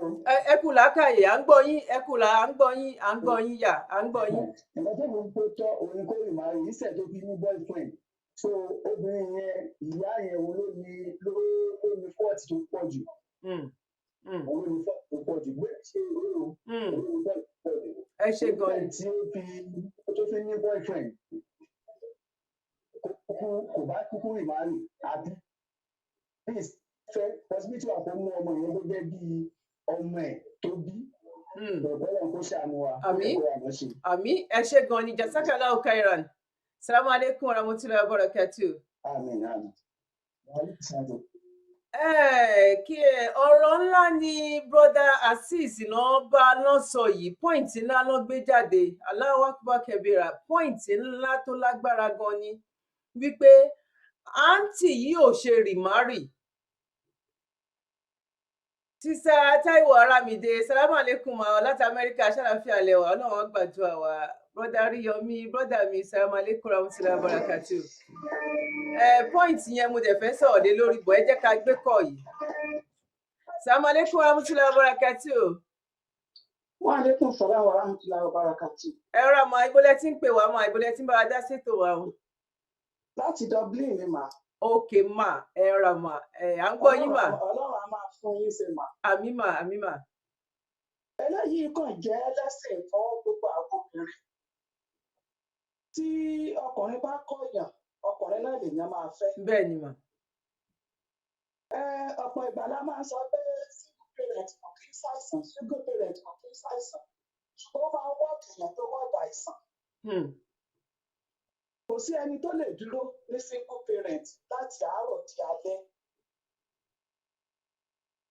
Ẹ kú làákàyè, à ń gbọ́ yín. Ẹ kú là, à ń gbọ́ yín, à ń gbọ́ yín yà, à ń gbọ́ yín. Nǹkan tó mú kó tọ́ òun ni kó remarry instead tó fi ní boyfriend. So obìnrin yẹn, ìyá yẹn, òun ló ní fault tó pọ̀ jù. Òun ló ní fault tó pọ̀ jù gbé ṣe o. Òun ló ní fault tó pọ̀ jù. Ẹ ṣé gan ni. Tí ó fi tó fi ní boyfriend, kó kúkú, kò bá kúkú remarry. Àbí please fẹ́ possibility wà kó mú ọmọ yẹn gẹ́gẹ́ bí ọmọ ẹ̀ tó bí. Bẹ̀rẹ̀ kó ṣàánú wa. Àmín. Kó àmọ́ ṣe. Àmín, ẹ ṣé gan ni. Jazakallahu khairan. Salamu alaikum warahmatullahi wabarakatuh. Àmín, àmín. Wàhálà ìsàlẹ̀. Ẹ kí ẹ, ọ̀rọ̀ ńlá ni brother Azeez náà bá náà sọ yìí. Point ńlá ló gbé jáde. Allahu akbar kabira. Point ńlá tó lágbára gan ni wípé àǹtí yìí ò ṣe remarry. Sister Taiwo Aramide, salamu alaikum ma, láti Amẹ́ríkà. Ṣàlàfíà lẹ wà? Ọlọ́run á gbàdúrà wa. Brother Ríyọmí, brother mi, salamu alaikum rahmatulahi barakatu. Ẹ point yẹn mo dẹ̀ fẹ́ sọ̀rọ̀ lé lórí bọ̀, ẹ jẹ́ ká gbé kọ̀ yìí. Salamu alaikum rahmatulahi barakatu. Wa alaikum salam wa rahmatullahi wa barakatuh. Ẹ rà mọ ibolẹ tí ń pè wá, mọ ibolẹ tí ń bá wa dá sétò wa o? Láti Dublin ni mà. Ok ma, ẹ rà mà, ẹ à ń gbọ́ yín mà. Ọlọ́run á máa fún yín ṣe mà. Àmín mà, àmín mà. Eléyìí kàn jẹ́ lẹ́sìn fún gbogbo àwọn obìnrin. Tí ọkùnrin bá kọ̀yàn, ọkùnrin náà lèèyàn máa fẹ́. Bẹ́ẹ̀ ni mà. Ẹ ọ̀pọ̀ ìgbà la máa ń sọ pé single parent kò kí ń ṣàìsàn, single parent kò kí ń ṣàìsàn. Ṣùgbọ́n ó máa ń wá èèyàn tó wá àìsàn. Kò sí ẹni tó lè dúró ní single parent láti àárọ̀ di alẹ́.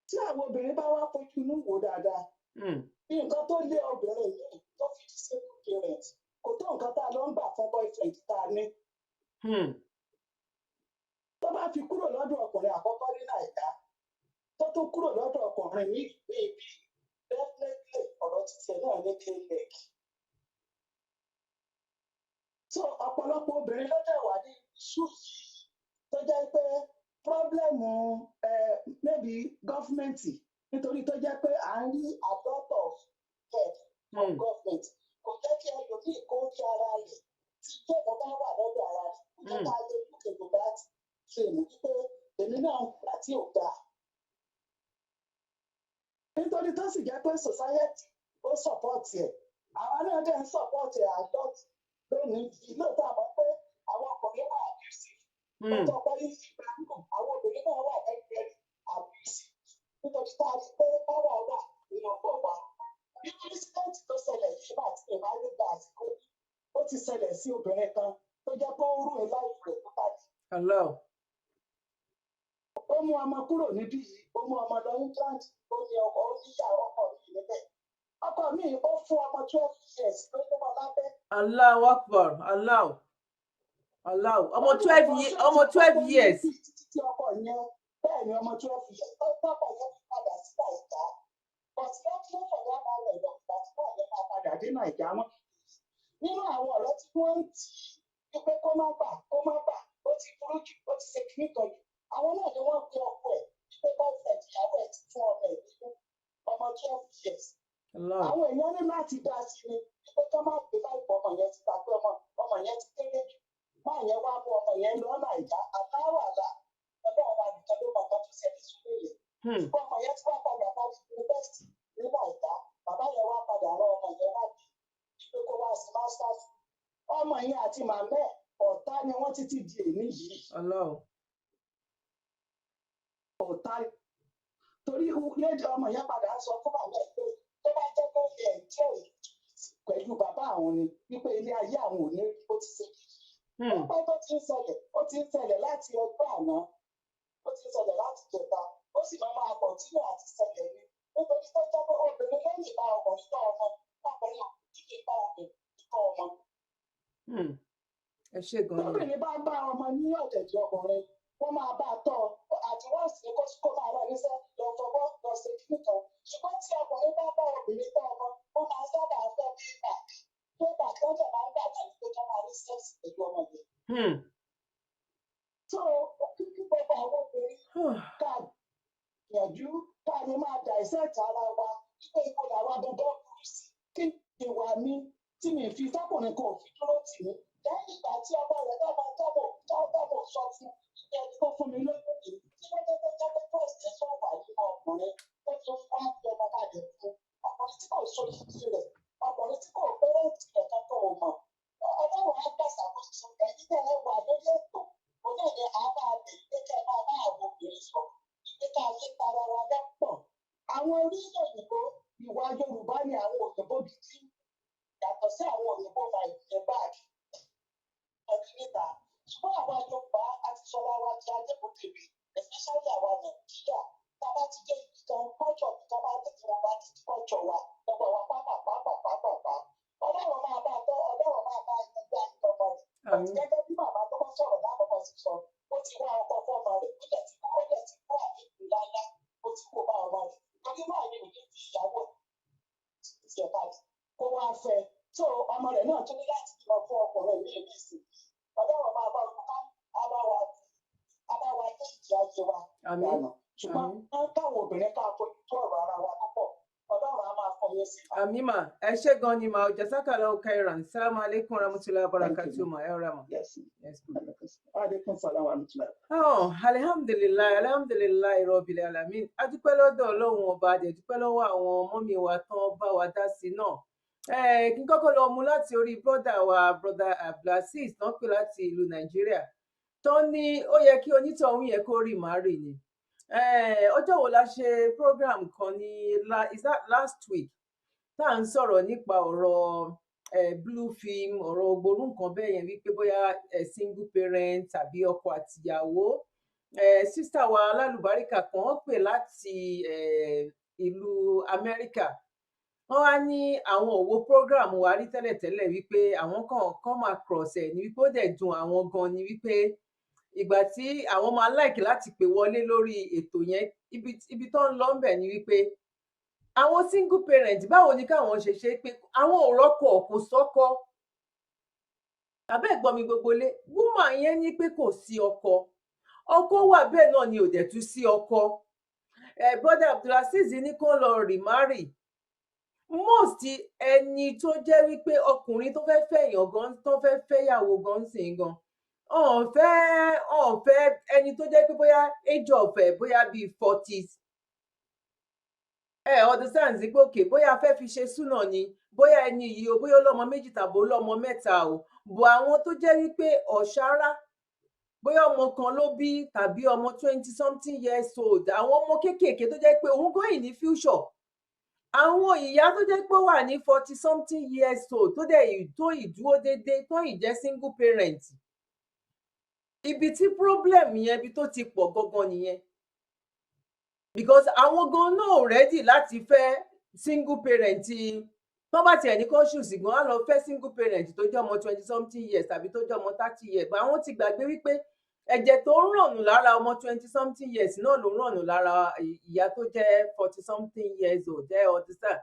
Tí àwọn obìnrin bá wá fojú inú wò dáadáa, nǹkan tó lé obìnrin yìí tó fi di single parent kò tó nǹkan tá a lọ ń gbà fún boyfriend tá a ní. Tó bá fi kúrò lọ́dọ̀ ọkùnrin àkọ́kọ́ ní Nàìjíríà, tó tún kúrò lọ́dọ̀ ọkùnrin míì ní ibi, definitely ọ̀rọ̀ títí ẹ̀ náà ní k-leg. So ọ̀pọ̀lọpọ̀ obìnrin ló dẹ̀ wà ní issue yìí tó jẹ́ pé problem maybe government, nítorí tó jẹ́ pé à ń rí a lot of help from government, kò jẹ́ kí ẹlòmíì kó rí ara rẹ̀ tí jẹ́bọ̀ bá wà lọ́dọ̀ ara rẹ̀, kò jẹ́ ká lè look into that stream wípé èmi náà ń gbà tí ò dáa, nítorí tó sì jẹ́ pé society ó support ẹ̀, àwa náà dẹ̀ ń support ẹ̀ a lot lónìí yìí. Lóòótọ́, àmọ́ pé àwọn ọkùnrin wà abusive, ó tọ́ pé ìgbà náà àwọn obìnrin náà wà very very abusive, nítorí tá a rí pé power wà ní ọwọ́ wa. Bí incident tó ṣẹlẹ̀ yìí bá ti lè máa ń gba àsìkò yìí, ó ti ṣẹlẹ̀ sí obìnrin kan tó jẹ́ pé ó rú ẹ̀ láìpẹ́ rẹ̀ tó bá di Allah. Ó mú ọmọ kúrò níbí yìí, ó mú ọmọ lọ England, ó ní ọkọ, ó níyàwó ọkọ mi níbẹ̀. Ọkọ mi, ó fún ọmọ 12 years lóyún mọ́ lábẹ́. Allahu Akbar, Allah, Allah. Ọmọ 12 years, ọmọ 12 years. Títí tí ọkọ yẹn, bẹ́ẹ̀ ni, ọmọ 12 years tó tọkọ yẹn fi padà sí Nàìjà. But luckily for that man, rẹ̀ lọ ìgbà tí wọ́n yẹn máa padà dé Nàìjà, wọn nínú àwọn ọ̀rẹ́ tí wọ́n ń tì í pé kó má gbà, kó má gbà, ó ti burú jù, ó ti ṣe kíní kan jù, àwọn náà ni wọ́n pe ọkọ ẹ̀ wípé boyfriend ìyàwó ẹ̀ ti fún ọmọ ẹ̀ nínú, ọmọ 12 years. Allah. Àwọn èèyàn ní láti dá sí ni wípé kó má gbé báyìí, ọmọ yẹn ti ta pé ọmọ yẹn ti kéré jù. Máa yẹn wá mú ọmọ yẹn lọ Nàìjà, aláwàlà, Ọlọ́run wa nìkan ló mọ nǹkan tó ṣẹlẹ̀ sílé yẹn. Ṣùgbọ́n ọmọ yẹn ti wá padà bá yunifásitì ní Nàìjà. Bàbá yẹn wá padà rán ọmọ yẹn wá bí wípé kó wá sí masters. Ọmọ yẹn àti màmá ẹ̀, ọ̀tá ni wọ́n títí di èní yìí. Allah. Ọ̀tá, torí lédi ọmọ yẹn padà sọ fún bàbá ẹ̀ pé tó bá jẹ́ pé ẹ̀ jẹ́ pẹ̀lú bàbá àwọn ni, wípé ilé ayé àwọn ò ní rí bó ti ṣe rí. Ó pẹ́ tó ti ń ṣẹlẹ̀, ó ti ń ṣẹlẹ̀ láti ọjọ́ àná, ó ti ń ṣẹlẹ̀ láti jẹta, ó sì máa máa continue àti ṣẹlẹ̀ ni, nítorí tó jẹ́ pé obìnrin lẹ́yìn bá ọkùnrin tọ́ ọmọ, ọkùnrin kì í bá obìnrin tọ́ ọmọ. Ẹ ṣé gan ni. Tóbìnrin bá bá ọmọ ní ọ̀dẹ̀dẹ̀ ọkùnrin, wọ́n máa bá a tọ́ ọ àti wọ́n sì kó máa rán níṣẹ́, lọ fọwọ́, lọ ṣe kíní kan. Ṣùgbọ́n tí ọkùnrin bá bá obìnrin tọ́ ọmọ, wọ́n máa sábà fẹ́ payback. Payback tó jẹ́ máa ń gbà náà ni pé kí wọ́n máa ní sex pẹ̀lú ọmọ yẹn. So kíkí gbogbo àwọn obìnrin, ká gbìyànjú ká lè máa dissect ara wa wípé ipò làwa dandan burú sí, kí ni ìwà mi tí mi fi tọkùnrin kan ò fi dúró tì mí lẹ́yìn ìgbà tí ọmọ rẹ̀ dábàá tọ́bọ̀ tọ́bọ̀ sọ fún ìgbẹ́ ẹni tó fún mi lóyún yìí. Kí ló dé tó jẹ́ pé trust ẹ̀ sọ wà nínú ọkùnrin tó fi wá fi ọmọ kalẹ̀ fún ọkùnrin tí kò so yìí rẹ̀, ọkùnrin tí kò parent rẹ̀ kankan ò mọ̀? Ọlọ́run á gbà ṣàkóso. Ẹ̀yin náà, ẹ wà lórí ètò òun náà ni a máa bèrè pé kẹ́ ẹ máa bá àwọn obìnrin sọ ìpè ká yé para wa lọ́pọ̀. Àwọn orílẹ̀ òyìnbó, ìwà Yorùbá ni àwọn òyìnbó gidi, yàtọ̀ sí àwọn òyìnbó my bag ọdún níta. Ṣùgbọ́n àwa Yorùbá a ti sọra wa di adébòkèrè, especially àwa Nàìjíríà. Tá a bá ti dé ibi kan, culture ibi kan máa tètè, wọn máa tètè culture wa lọ́gbọ̀n wa pápápápápápá. Ọlọ́run máa bá a tọ́, Ọlọ́run máa bá ẹgbẹ́ àìtọ́mọ rẹ̀. Àmín. Gẹ́gẹ́ bí màmá tó bá sọ̀rọ̀ lákòókò sì sọ, ó ti wá ọkọ fọ́mọ rẹ̀, ó dẹ̀ ti kó àlékún ńláńlá, ó ti kó bá ọmọ rẹ̀, torí máa ní òní fi ìyàwó tiẹ̀ kalẹ̀ kó wá fẹ́. So ọmọ rẹ̀ náà tún ní láti bímọ fún ọkùnrin míì nísìnyí. Ọlọ́run máa bá wa ká, á bá wa ní ìjì ayé wa Àmín. dànù. Ṣùgbọ́n Àmín. káwọn obìnrin ká fojú tó ọ̀rọ̀ ara wa púpọ̀, Ọlọ́run á máa fọyín sí wa. Àmín mà, ẹ ṣé gan ni mà. Jazakallahu khairan. Salamu alaikum warahmatullahi Thank you. wabarakatuh ma. Ẹ rà mà. Yes. Yes ma. Alaikum salam wa rahmatullahi. Oh, alhamdulillahi, alhamdulillahi rabbil alamin. A dúpẹ́ lọ́dọ̀ Ọlọ́run ọba, a dẹ̀ dúpẹ́ lọ́wọ́ àwọn ọmọ mi wa tán bá wa dá sí náà. Kí n kọ́kọ́ lọ mú láti orí brother wa, brother Abdulaziz, tán pè láti ìlú Nàìjíríà, tán ní ó yẹ kí onítọ̀hún yẹ kó remarry ni. Ọjọ́ wo la ṣe program kan ní is that last week, tá à ń sọ̀rọ̀ nípa ọ̀rọ̀ blue film, ọ̀rọ̀ ògbórú nǹkan bẹ́ẹ̀ yẹn, wípé bóyá single parent tàbí ọkọ àtìyàwó. Sister wa alálùbáríkà kan, wọ́n pè láti ìlú Amẹ́ríkà, wọ́n wá ní àwọn ò wo program wa rí tẹ́lẹ̀tẹ́lẹ̀, wípé àwọn kan come across ẹ̀ ní, wípé ó dẹ̀ dùn àwọn gan ni, wípé ìgbà tí àwọn máa like láti pè wọlé lórí ètò yẹn, ibi tó ń lọ ń bẹ̀ ni wípé àwọn single parent, báwo ni káwọn ṣe ṣe pé àwọn ò rọ́kọ, kò sọ́kọ? Àbẹ́ ẹ̀gbọ́n mi gbogbo lé, woman yẹn ní pé kò sí ọkọ, ọkọ wà bẹ́ẹ̀ náà ni ò dẹ̀ tún sí ọkọ. Brother Abdulaziz ní kó lọ remarry. Most ẹni tó jẹ́ wípé ọkùnrin tó fẹ́ fẹ̀yàn gan, tó fẹ́ fẹ́yàwó gan sìn gan, ọ̀n fẹ́ ẹni tó jẹ́ pé bóyá age of ẹ̀ bóyá bíi 40s, ẹ understand sí pé okay, bóyá a fẹ́ fi ṣe súnà ni, bóyá ẹni yìí o, bóyá ó lọ́mọ méjì tàbí ó lọ́mọ mẹ́ta o. Bọ̀ àwọn tó jẹ́ wípé ọ̀ṣárá, bóyá ọmọ kan ló bí tàbí ọmọ 20 something years old, àwọn ọmọ kéékèèké tó jẹ́ pé òun gan ní future, àwọn ìyá tó jẹ́ pé ó wà ní 40 something years old, tó dẹ̀ tó ìdúró déédéé, tó ì jẹ́ single parent, ibi tí problem yẹn, ibi tó ti pọ̀ gangan nìyẹn. Because àwọn gan náà ò ready láti fẹ́ single parent. Tó bá tiẹ̀ ní conscious gan, á lọ fẹ́ single parent tó jẹ́ ọmọ 20 something years tàbí tó jẹ́ ọmọ 30 years. But àwọn ti gbàgbé wípé ẹ̀jẹ̀ tó ń rànù lára ọmọ 20 something years náà ló ń rànù lára ìyá tó jẹ́ 40 something years old jẹ́. Understand?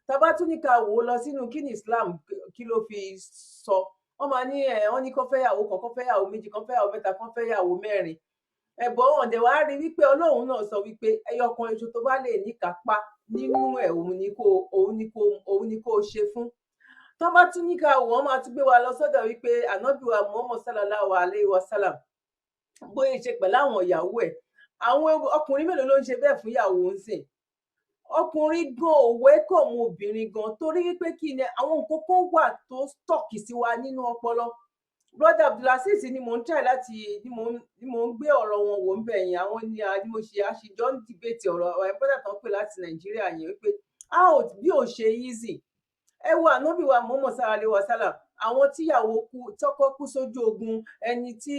Tá bá tún ní ká wò ó lọ sínú kí ni Islam, kí ló fi sọ, wọ́n máa ní ẹ wọ́n ní kó fẹ́yàwó kan, kó fẹ́yàwó méjì, kó fẹ́yàwó mẹ́ta, kó fẹ́yàwó mẹ́rin. Ẹ̀bọ̀ wọn dẹ̀ wá rí wípé Ọlọ́run náà sọ wípé ẹyọ kan oṣù tó bá lè níkápá nínú ẹ̀, òun ni kó ṣe fún. Tó bá tún ní ká wò, wọ́n máa tún gbé wa lọ sọ́dọ̀ wípé ànábì wa Muhammad sallallahu alayhi wa sallam, bóyá ṣe pẹ̀lú àwọn ìyàwó ẹ̀. Àwọn ọkùnrin mélòó ló ń ṣe bẹ́ẹ̀ fún ìyàwó ń sìn? Ọkùnrin gan ò welcome obìnrin gan, torí wípé kí ni, àwọn nǹkan kan wà tó stuck sí wa nínú ọpọlọ. Brother Abdulaziz ni mò ń try láti ni mò ń gbé ọ̀rọ̀ wọn wò ń bẹ̀ yẹn. Àwọn ni ni mo ṣe àṣìjọ ń debate ọ̀rọ̀ ẹ̀, brother kan pè láti Nàìjíríà yẹn, wípé how bí ò ṣe easy. Ẹ wo ànábì wa Muhammad sallallahu alaihi wasallam, àwọn tíyàwó kú, tọkọ kú sójú ogun, ẹni tí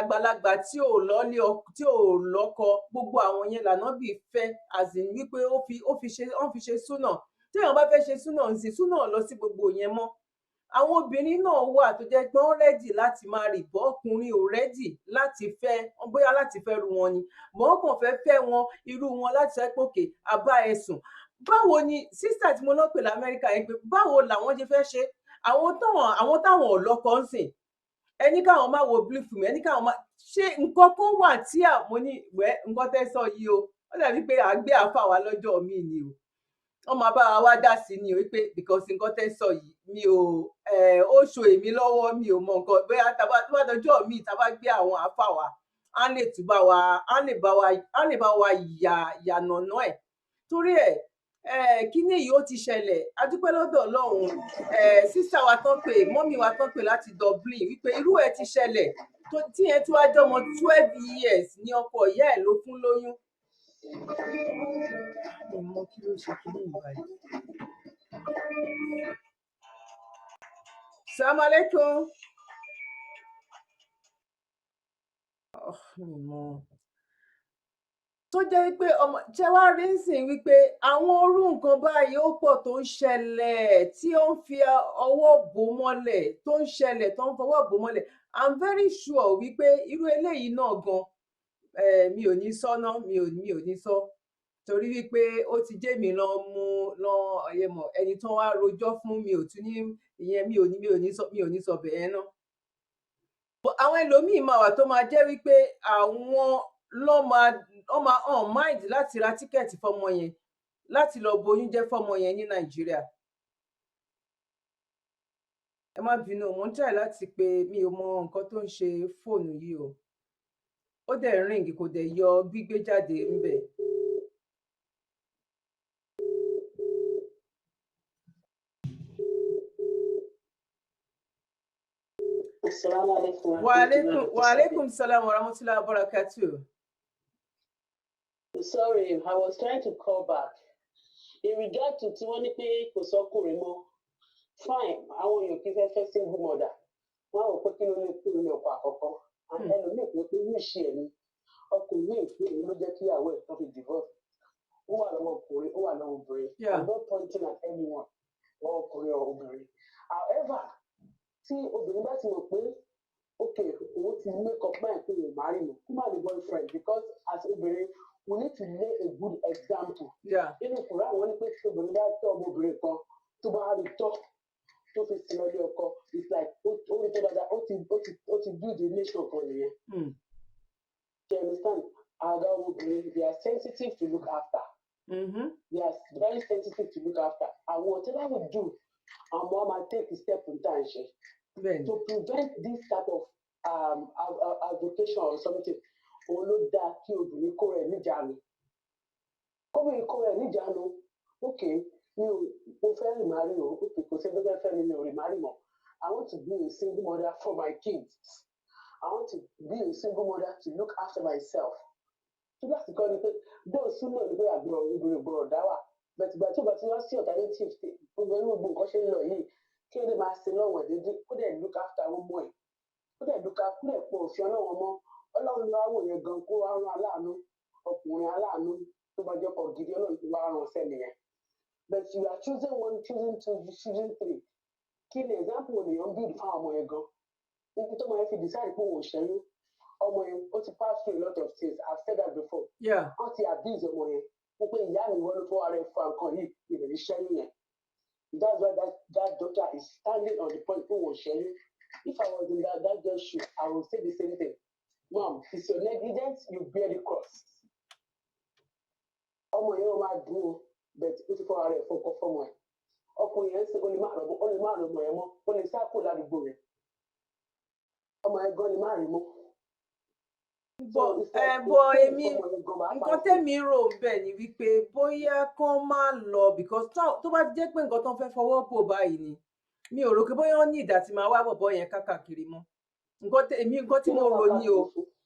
àgbàlagbà tí ò lọ́lé, tí ò lọ́kọ, gbogbo àwọn yẹn lànábì fẹ́, as in wípé ó fi ṣe, wọ́n fi ṣe súnà. Téèyàn bá fẹ́ ṣe súnà ń sìn, súnà lọ sí gbogbo yẹn mọ́. Àwọn obìnrin náà wà tó jẹ́ pé wọ́n ready láti máa rì bọ́, ọkùnrin ò ready láti fẹ́, bóyá láti fẹ́ ru wọn ni mọ̀, kàn fẹ́ fẹ́ wọn irú wọn láti sọ pé òkè àbá ẹ sùn. Báwo ni sister tí mo lọ pè lamẹ́ríkà yẹn pé báwo làwọn ṣe fẹ́ ṣe, àwọn táwọn ò lọ́kọ ń sìn, ẹni káwọn máa wo blue film, ẹni káwọn máa ṣe nǹkan kan wà tí àmọ́ ní wẹ́ nǹkan tẹ́ sọ yìí o, ó dàbí pé à ń gbé àáfà wa lọ́jọ́ míì ni o, wọ́n máa bá wa wá dá sí ni o, wípé because nǹkan tẹ́ sọ yìí, mi ò ó ṣo èmi lọ́wọ́, mi ò mọ nǹkan. Bóyá tá bá dọjọ́ míì, tá bá gbé àwọn àáfà wa, á lè tún bá wa, á lè bá wa yà yànàná ẹ̀. Torí ẹ̀ kíní yìí ó ti ṣẹlẹ̀. A dúpẹ́ lọ́dọ̀ Ọlọ́run. Sister wa tán pè, mummy wa tán pè láti Dublin, wípé irú ẹ̀ ti ṣẹlẹ̀ tí yẹn tí wàá jọmọ 12 years ní ọkọ ìyá ẹ̀ ló fún lóyún. Mi mọ kí ló ṣe kíní ìgbà yìí. Salaam alaikum. Oh, mi mọ tó jẹ́ wípé ọmọ ṣé wàá rí nsìn wípé àwọn orú nǹkan báyìí ó pọ̀ tó ń ṣẹlẹ̀, tí ó ń fi ọwọ́ bò mọ́lẹ̀, tó ń ṣẹlẹ̀, tó ń fọwọ́ bò mọ́lẹ̀. I'm very sure wípé irú eléyìí náà gan, mi ò ní sọ ná, mi ò ní sọ, torí wípé ó ti jẹ́ mi lọ mú lọ ọ̀yẹ́ mọ̀ ẹni tó wá rojọ́ fún mi, ò tún ní ìyẹn, mi ò ní sọ bẹ́ẹ̀ náà. Àwọn ẹlòmíín máa wà tó máa jẹ́ wípé àwọn ló máa wọ́n máa on mind láti ra ticket fọmọ yẹn láti lọ boyún jẹ́ fọmọ yẹn ní Nàìjíríà. Ẹ má bínú, mo ń try láti pé, mi ò mọ nǹkan tó ń ṣe fóònù yìí o. Ó dẹ̀ ring, kò dẹ̀ yọ gbígbé jáde ńbẹ̀. Assalamu alaikum. Wa alaikum salam wa rahmatullahi wa barakatuh. Sorry, I was trying to call back. In regard to tí wọ́n ní pé kò sọ́kùnrin mọ́, fine, àwọn èèyàn kì í fẹ́ fẹ́ single mother. Wọ́n á wò pé kí ló lè kúrò ní ọkọ àkọ́kọ́. Ẹlòmíì pé pé wish ẹ̀ ni. Ọkùnrin míì pé òun ló jẹ́ kíyàwó ẹ̀ tó fi divorce. Ó wà lọ́wọ́ ọkùnrin, ó wà lọ́wọ́ obìnrin. I'm not pointing at anyone, lọ́wọ́ ọkùnrin or obìnrin. However, tí obìnrin bá ti mọ̀ pé okay, òun ti make up mind pé òun marry mọ́, kó má ní boyfriend, because as obìnrin, we need to lay a good example. Nínú Quran, wọ́n ní pé tí obìnrin bá tọ́ ọmọbìnrin kan, tó bá rí tọ́, tó fi sin lọ ilé ọkọ, it's like ó rí tó dáadáa, ó ti build a nation kan nìyẹn. Do you understand? Àga ọmọbìnrin, they are sensitive to look after. They are very sensitive to look after. And whatever we do, àwọn ọmọ máa take a step in time ṣe. To prevent this type of advocation or something, òun ló dáa kí obìnrin kó rẹ̀ níjàánu. Kóbìnrin kó rẹ̀ níjàánu, okay, mi ò, mo fẹ́ remarry o, okay, kò sí ẹgbẹ́ fẹ́ fẹ́ mi, mi ò remarry mọ́. I want to be a single mother for my kids. I want to be a single mother to look after myself. Tó bá sì kọ́ ni pé bóun súnmọ́ ni pé àgbọ̀rọ̀ obìnrin gbọ́dọ̀ dá wà. But ìgbà tí ó bá ti wá sí alternative, gbogbo irú gbogbo nǹkan ṣe ń lọ yìí, kí ó lè máa ṣe lọ́wọ́ déédéé, kó dẹ̀ look after àwọn ọmọ ẹ̀, kó dẹ̀ look after, kó dẹ̀ pọ̀ òfin Ọlọ́run mọ́. Ọlọ́run ló wá wò yẹn gan kó wá rán aláàánú. Ọkùnrin aláàánú tó bá jẹ́ ọkọ gidi, Ọlọ́run ti wá rán sẹ́ni yẹn. But you are choosing one, choosing two, choosing three. Kí ni example wo lèèyàn build fáwọn ọmọ yẹn gan? Níbi tó máa fi decide pé òun ò ṣẹ́yún, ọmọ yẹn ó ti pass through a lot of things. I've said that before. Wọ́n ti abuse ọmọ yẹn wọ́n pé ìyá mi, wọ́n ló fọwọ́ ara ẹ̀ fa nǹkan yìí, ìrẹ̀ ṣẹ́yún yẹn. That's why that daughter is standing on the point pé òun ò ṣẹ́yún. If I was in that girl's shoe, I would say the same thing. Mom, it's your negligence, you bear the cross. Ọmọ yẹn ó máa dùn ó, but ó ti fọwọ́ ara ẹ̀ fọkọ fọmọ ẹ̀. Ọkùnrin yẹn ń sìn, ó lè má rọmọ, ó lè má rọmọ yẹn mọ́, ó lè sá kúrò ládùúgbò rẹ̀. Ọmọ yẹn gan lè má rí mọ́. Bọ ẹ bọ èmi, nǹkan tẹ́mi rò ń bẹ̀ ni wípé bóyá kán má lọ, because tó bá jẹ́ pé nǹkan tó ń fẹ́ fọwọ́ bò báyìí ni, mi ò rò pé bóyá wọ́n ní ìdá tí máa wá bọ̀bọ̀ yẹn káàkiri mọ́. Nǹkan tẹ́mi, nǹkan tí mo rò ní o,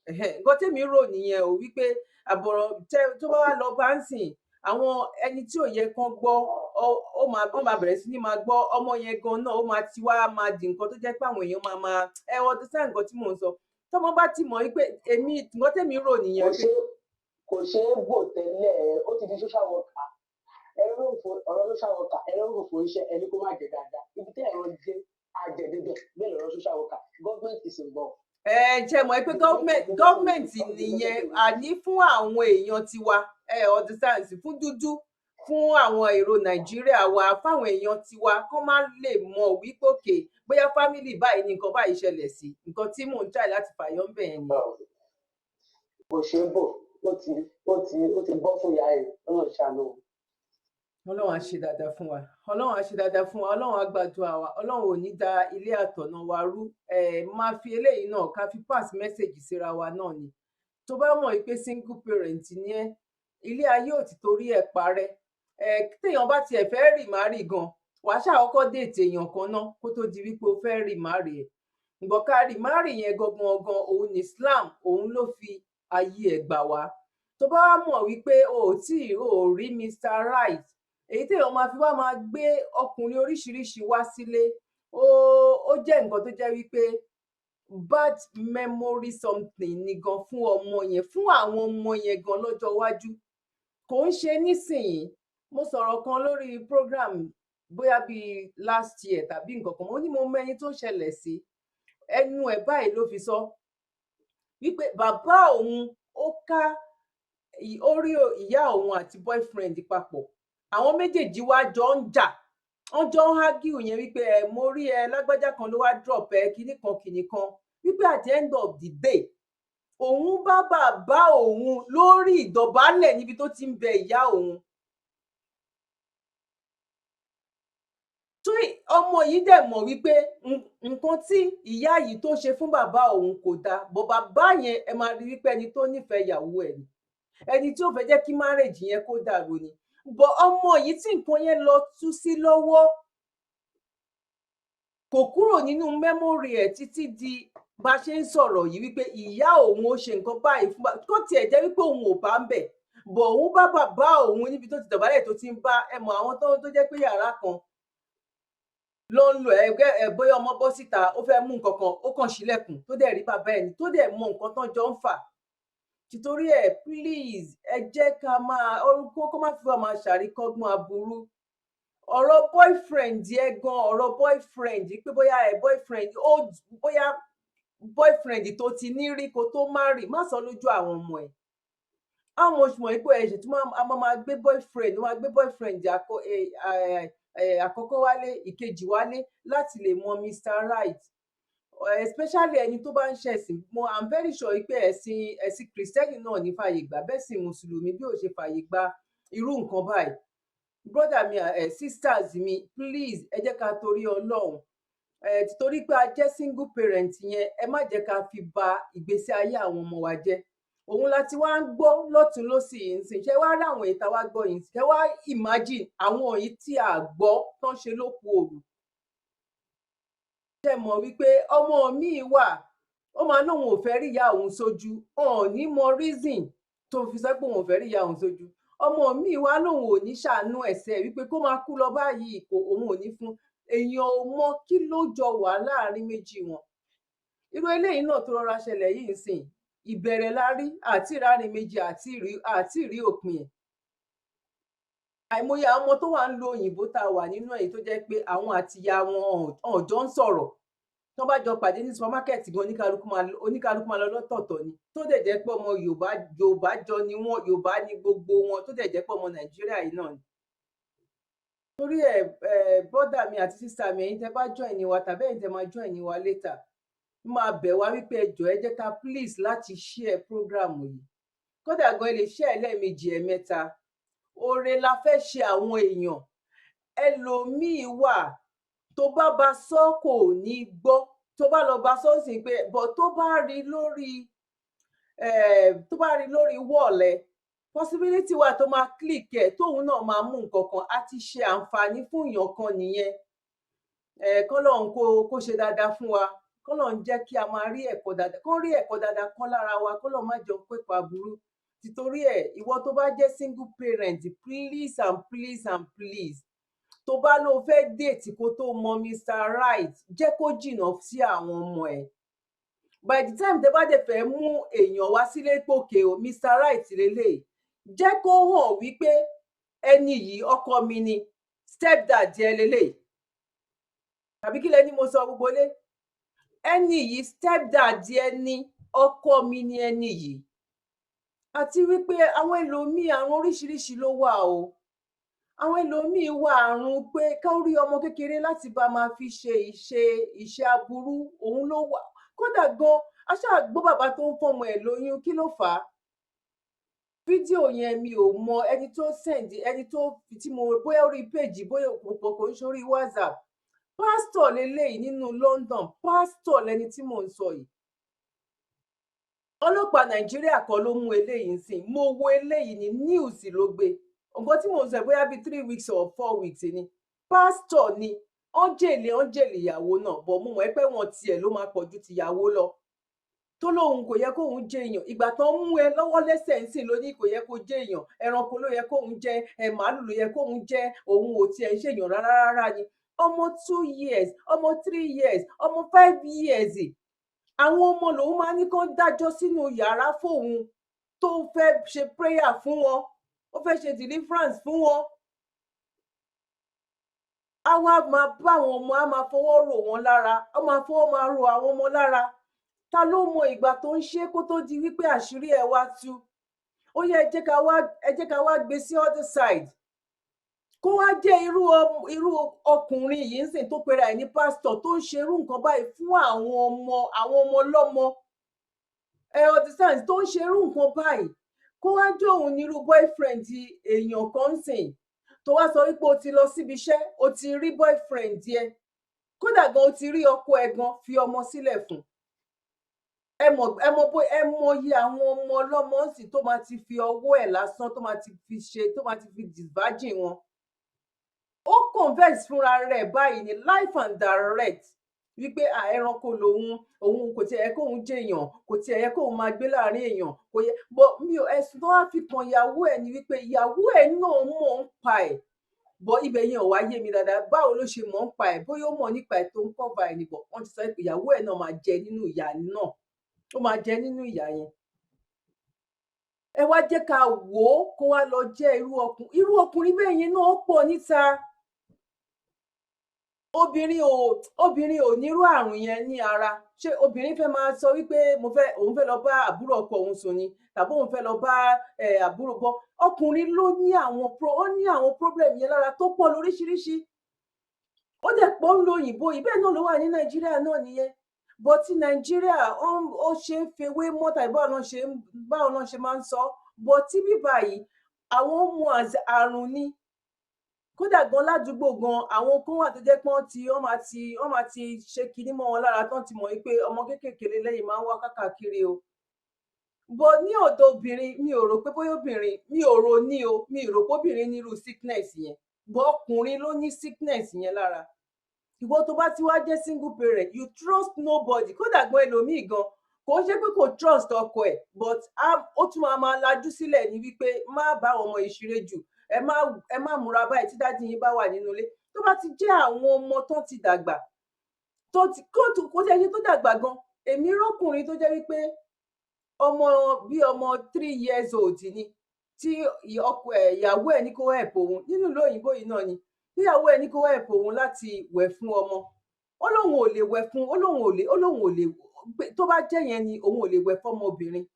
nǹkan tẹ́mi rò nìyẹn o, wípé àbọ̀rọ̀ tó bá wá lọ bá ń sìn àwọn ẹni tí ò yẹ kán gbọ́, ó máa, wọ́n máa bẹ̀rẹ̀ sí ní máa gbọ́. Ọmọ yẹn gan náà, ó máa ti wá máa di nǹkan tó jẹ́ pé àwọn èèyàn máa máa ẹ understand nǹkan tí mò ń sọ. Tọ́mọ bá ti mọ̀ wípé èmi, nǹkan tẹ́mi rò nìyẹn. Kò ṣeé bò tẹ́lẹ̀, ó ti di social worker. Ẹ̀rọ ọ̀rọ̀ social worker, ẹ̀rọ òfò iṣẹ́ ẹni kó má jẹ dáadáa. Ibi tẹ́ ẹ̀rọ dé àjẹdẹ́dẹ́ bẹ́ẹ̀ lọ́rọ̀ social worker, government is involved. Ẹ jẹ́ mọ̀ pé government nìyẹn, àní fún àwọn èèyàn tiwa, ẹ understand, fún dúdú, fún àwọn èrò Nàìjíríà wa, fáwọn èèyàn tiwa, kán má lè mọ̀ wípé òkè bóyá family báyìí ní nǹkan báyìí ṣẹlẹ̀ sí. Nǹkan tí mò ń try láti fàyọ ń bẹ̀ yẹn ni. Kò ṣeé bò, ó ti bọ́ fún ìyá ẹ̀ lọ́nà ìṣàánú. Ọlọ́run á ṣe dáadáa fún wa, Ọlọ́run á ṣe dáadáa fún wa, Ọlọ́run á gbàdúrà wa, Ọlọ́run ò ní da ilé àtọ̀nà wa rú. Ẹ máa fi eléyìí náà ká fi pass message síra wa náà ni. Tó bá mọ̀ pé single parent ni ẹ́, ilé ayé ò ti torí ẹ̀ parẹ́. Ẹ téèyàn bá tiẹ̀ fẹ́ remarry gan, wàá ṣàkọ́kọ́ date èèyàn kan náà kó tó di wípé o fẹ́ remarry ẹ̀. Ǹgbọ́n ká remarry yẹn gangan gan, òun ní Islam, òun ló fi ayé ẹ̀ gbà wá. Tó bá wá mọ̀ wípé o ò tí ò rí Mr Right, èyí téèyàn máa fi wá máa gbé ọkùnrin oríṣiríṣi wá sílé, ó jẹ́ nǹkan tó jẹ́ wípé bad memory something ni gan fún ọmọ yẹn, fún àwọn ọmọ yẹn gan lọ́jọ́ iwájú. Kò ń ṣe nísìnyí. Mo sọ̀rọ̀ kan lórí program bóyá bíi last year tàbí nǹkan kan. Mo ní mo mọ ẹni tó ṣẹlẹ̀ sí. Ẹnu ẹ̀ báyìí ló fi sọ wípé bàbá òun, ó ká ó rí ìyá òun àti boyfriend papọ̀, àwọn méjèèjì wá jọ ń jà, wọ́n jọ ń argue yẹn wípé ẹ mo rí ẹ, lágbájá kan ló wá drop ẹ, kinní kan kinní kan, wípé at the end of the day, òun bá bàbá òun lórí ìdọ̀bálẹ̀ níbi tó ti ń bẹ ìyá òun. Tó ọmọ yìí dẹ̀ mọ̀ wípé nǹkan tí ìyá yìí tó ṣe fún bàbá òun kò dáa bọ̀. Bàbá yẹn, ẹ máa rí wípé ẹni tó nífẹ̀ẹ́ ìyàwó ẹ̀ ni, ẹni tí ó fẹ́ jẹ́ kí marriage yẹn kó dàrú ni. Bọ̀ ọmọ yìí tí nǹkan yẹn lọ tú sí lọ́wọ́, kò kúrò nínú memory ẹ̀ títí di bá a ṣe ń sọ̀rọ̀ yìí, wípé ìyá òun ó ṣe nǹkan báyìí fún kó tiẹ̀ jẹ́ wípé òun ò bá ń bẹ̀ bọ̀, òun bá bàbá òun níbi tó ti dọ̀bálẹ̀ tó ti ń bá ẹ mọ̀ àwọn tó jẹ́ pé yàrá kan ló ń lo ẹgbẹ́ ẹ. Bóyá ọmọ bọ́ síta, ó fẹ́ mú nǹkan kan, ó kàn ṣílẹ̀kùn, tó dẹ̀ rí bàbá ẹ̀ ní, tó dẹ̀ mọ nǹkan tán jọ ń fà. Tìtorí ẹ, please, ẹ jẹ́ ká máa orúkọ kó má fi wá máa ṣàríkọ́gbọ́n aburú. Ọ̀rọ̀ boyfriend yẹ gan, ọ̀rọ̀ boyfriend pé bóyá ẹ boyfriend ó, bóyá boyfriend tó ti ní rí kó tó marry, má sọ lójú àwọn ọmọ ẹ̀. How much more pé ẹ ṣe tí a máa gbé boyfriend, máa gbé boyfriend àkọ́kọ́ wálé, ìkejì wálé, láti lè mọ Mr Right, especially ẹni tó bá ń ṣẹ̀sìn. Mo I'm very sure pé ẹ̀sìn Kìrìsìtẹ́nì náà ní fàyè gbà bẹ́ẹ̀ sì, Mùsùlùmí bí ò ṣe fàyè gba irú nǹkan báyìí. Brother mi, sisters mi, please, ẹ jẹ́ ká torí Ọlọ́run ẹ, torí pé a jẹ́ single parent yẹn, ẹ má jẹ́ ká fi ba ìgbésí ayé àwọn ọmọ wa jẹ́. Òun la ti wá ń gbọ́ lọ́tún lọ́sì yìí ń sìn. Ṣé wá rí àwọn èyí tá a wá gbọ́ yìí? Ṣé wá imagine àwọn èyí tí a gbọ́ tán ṣe lóku òru? Ṣe mọ̀ wípé ọmọ mi wà, ó máa lóun ò fẹ́ rí ìyá òun sójú, ọ̀n ní mọ reason tó fi sọ pé òun ò fẹ́ rí ìyá òun sójú. Ọmọ mi wá lóun ò ní ṣàánú ẹ̀sẹ̀ wípé kó máa kú lọ báyìí, kò òun ò ní fún. Èèyàn ò mọ kí ló jọ wà láàrin méjì wọn. Irú eléyìí náà tó rọra ṣẹlẹ̀ yìí ń sìn. Ìbẹ̀rẹ̀ la rí àti ìrárin méjì àti ìrí òpin ẹ̀. Àìmọye àwọn ọmọ tó wà ń lo òyìnbó tá a wà nínú èyí tó jẹ́ pé àwọn àtìyá wọn ọ̀jọ́ ń sọ̀rọ̀. Tó bá jọ pàdé ní supermarket gan, oníkálukú máa lọ lọ́tọ̀ọ̀tọ̀ ni. Tó dẹ̀ jẹ́ pé ọmọ Yorùbá, Yorùbá jọ ni wọ́n, Yorùbá ní gbogbo wọn, tó dẹ̀ jẹ́ pé ọmọ Nàìjíríà yìí náà ni. Torí ẹ ẹ brother mi àti sister mi, ẹ̀yin tẹ́ bá join ní wa tàbí ẹ̀yin tẹ́ máa join ní wa later, máa bẹ̀ wá wípé ẹ jọ̀ọ́, ẹ jẹ́ ká please láti share program yìí. Kódà gan, ẹ lè share lẹ́ẹ̀mejì, ẹ̀mẹ́ta. Oore la fẹ́ ṣe àwọn èèyàn. Ẹlòmíín wà tó bá bá sọ, kò ní gbọ́. Tó bá lọ bá sọ sí pé bọ̀, tó bá rí lórí wall ẹ, possibility wà tó máa click ẹ, tóun náà máa mú nǹkan kan. Á ti ṣe àǹfààní fún èèyàn kan nìyẹn. Kọ́lọ́run kó ṣe dáadáa fún wa, kọ́lọ́run jẹ́ kí a máa rí ẹ̀kọ́ dáadáa kọ́, rí ẹ̀kọ́ dáadáa kọ́ lára wa, kọ́lọ́run má jọ pẹ́pọ̀ aburú. Tìtorí ẹ̀, ìwọ tó bá jẹ́ single parent, please and please and please, tó bá lóo fẹ́ date kó tó mọ Mr Right, jẹ́ kó jìnnà sí àwọn ọmọ ẹ̀. By the time tẹ́ bá dẹ̀ fẹ́ mú èèyàn wá sílé pòkè o, Mr Right lélẹ̀, jẹ́ kó hàn wípé ẹni yìí, ọkọ mi ni, stepdad ẹ lélẹ̀. Tàbí kí lẹ ní mo sọ gbogbo lé? Ẹni yìí, stepdad ẹ ní, ọkọ mi ni ẹni yìí. Àti wípé àwọn ẹlòmíì, àrùn oríṣiríṣi ló wà o. Àwọn ẹlòmíín wà, àrùn pé ká rí ọmọ kékeré láti bá máa fi ṣe ìṣe aburú, òun ló wà. Kódà gan, a ṣáà gbọ́ bàbá tó ń fọmọ ẹ̀ lóyún. Kí ló fà á? Fídíò yẹn, mi ò mọ ẹni tó send, ẹni tó tí mo bóyá orí péjì, bóyá òpópó kò ń ṣorí WhatsApp. Pásítọ̀ leléyìí nínú London. Pásítọ̀ lẹni tí mò ń sọ yìí. Ọlọ́pàá Nàìjíríà kọ́ ló mú eléyìí sìn. Mo wo eléyìí ní news ló gbé. Nǹkan tí mò ń sọ yìí, bóyá bíi 3 weeks or 4 weeks ni. Pásítọ̀ ni. Ọ́n jèlé ìyàwó náà bọ̀. Mo mọ̀ pé wọ́n tiẹ̀ ló máa pọ̀ ju tìyàwó lọ, tó lóun kò yẹ kóun jẹ èèyàn. Ìgbà tán mú ẹ lọ́wọ́ lẹ́sẹ̀ ń sìn ló ní kò yẹ kó jẹ èèyàn, ẹranko ló yẹ kóun jẹ, ẹ màálù ló yẹ kóun jẹ, òun ò tiẹ̀ ń ṣèyàn rárá rárá ni. Ọmọ 2 years, ọmọ 3 years, ọmọ 5 years, àwọn ọmọ lòun máa ní kán dájọ́ sínú yàrá fóun, tó fẹ́ ṣe prayer fún wọn, ó fẹ́ ṣe deliverance fún wọn. Á wá máa bá àwọn ọmọ, á máa fọwọ́ rò wọ́n lára, á máa fọwọ́ máa ro àwọn ọmọ lára. Ta ló mọ ìgbà tó ń ṣe kó tó di wípé àṣírí ẹ̀ wá tú? Ó yẹ ẹ jẹ́ ká wá gbé sí other side, kó wá jẹ́ irú ọkùnrin yìí ń sìn tó pera ẹ̀ ní pásítọ̀, tó ń ṣe irú nǹkan báyìí fún àwọn ọmọ ọlọ́mọ, ẹ understand, tó ń ṣe irú nǹkan báyìí, kó wá jẹ́ òun nírú boyfriend èèyàn kan ń sìn, tó wá sọ wípé o ti lọ síbi iṣẹ́, o ti rí boyfriend yẹ, kódà gan o ti rí ọkọ ẹ gan, fi ọmọ sílẹ̀ fún ẹ. Mọ bó ẹ mọyì àwọn ọmọ ọlọ́mọ ń sìn tó máa ti fi ọwọ́ ẹ̀ lásán, tó máa ti fi ṣe, tó máa ti fi disvirgin wọn. Ó confess fúnra rẹ̀ báyìí ní live and direct wípé à, ẹranko lòun, òun kò tiẹ̀ yẹ kóun jẹyàn, kò tiẹ̀ yẹ kóun máa gbé láàrin èèyàn, kò yẹ bọ. Mi ò ẹ̀sùn tó wá fi kan ìyàwó ẹ̀ ni wípé ìyàwó ẹ̀ náà mọ̀ ń pa ẹ̀ bọ. Ibẹ̀ yẹn ò wá yé mi dáadáa. Báwo ló ṣe mọ̀ ń pa ẹ̀? Bóyá ó mọ̀ nípa ẹ̀ tó ń cover ẹ̀ nìbọ̀. Wọ́n ti sọ pé ìyàwó ẹ̀ náà máa jẹ nínú ìyà náà, ó máa jẹ nínú ìyà yẹn. Ẹ wá jẹ́ ká wò ó, kó wá lọ jẹ́ irú ọkùnrin bẹ́ẹ̀ yẹn náà pọ̀ níta. Obìnrin ò nírú àrùn yẹn ní ara. Ṣé obìnrin fẹ́ máa sọ wípé mo fẹ́ òun fẹ́ lọ bá àbúrò ọkọ òun sùn ni, tàbí òun fẹ́ lọ bá àbúrò bọ? Ọkùnrin ló ní àwọn pro ó ní àwọn problem yẹn lára tó pọ̀ lóríṣiríṣi. Ó dẹ̀ pọ̀ ń lo òyìnbó yìí, bẹ́ẹ̀ náà ló wà ní Nàìjíríà náà nìyẹn. But ti Nàìjíríà, ó ṣe é fewé mọ́ tàbí báwo náà ṣe máa ń sọ. But tí bíbá yìí, àwọn mú àrùn ni. Kódà gan, ládùúgbò gan, àwọn kan wà tó jẹ́ pé wọ́n máa ti ṣe kinní mọ́ wọn lára, tán ti mọ̀ wípé ọmọ kéékèèké lẹ́yìn máa ń wá káàkiri o. But ní ọ̀dọ̀ obìnrin, mi ò rò pé bóyá obìnrin, mi ò rò ní o, mi ò rò pé obìnrin ní irú sickness yẹn, but ọkùnrin ló ní sickness yẹn lára. Ìwọ tó bá ti wá jẹ́ single parent, you trust nobody. Kódà gan, ẹlòmíì gan, kò ń ṣe pé kò trust ọkọ ẹ̀, but ó tún máa máa lajú sílẹ̀ ní wípé má bá àwọn ọmọ yìí ṣeré jù, ẹ má múra báyìí tí daddy yín bá wà nínú ilé. Tó bá ti jẹ́ àwọn ọmọ tó ti dàgbà, tó ti kó tẹ́ ṣe tó dàgbà gan, èmi rọ́kùnrin tó jẹ́ wípé Ọmọ bí ọmọ 3 years old ni, tí ọkọ ẹ̀, ìyàwó ẹ̀ ní kó help òun nínú ìlú òyìnbó yìí náà ni, tíyàwó ẹ̀ ní kó help òun láti wẹ̀ fún ọmọ. Ó lóun ò lè wẹ̀ fún, ó lóun ò lè, ó lóun ò lè. Tó bá jẹ́ yẹn ni, òun ò lè wẹ̀ fọ́mọbìnrin.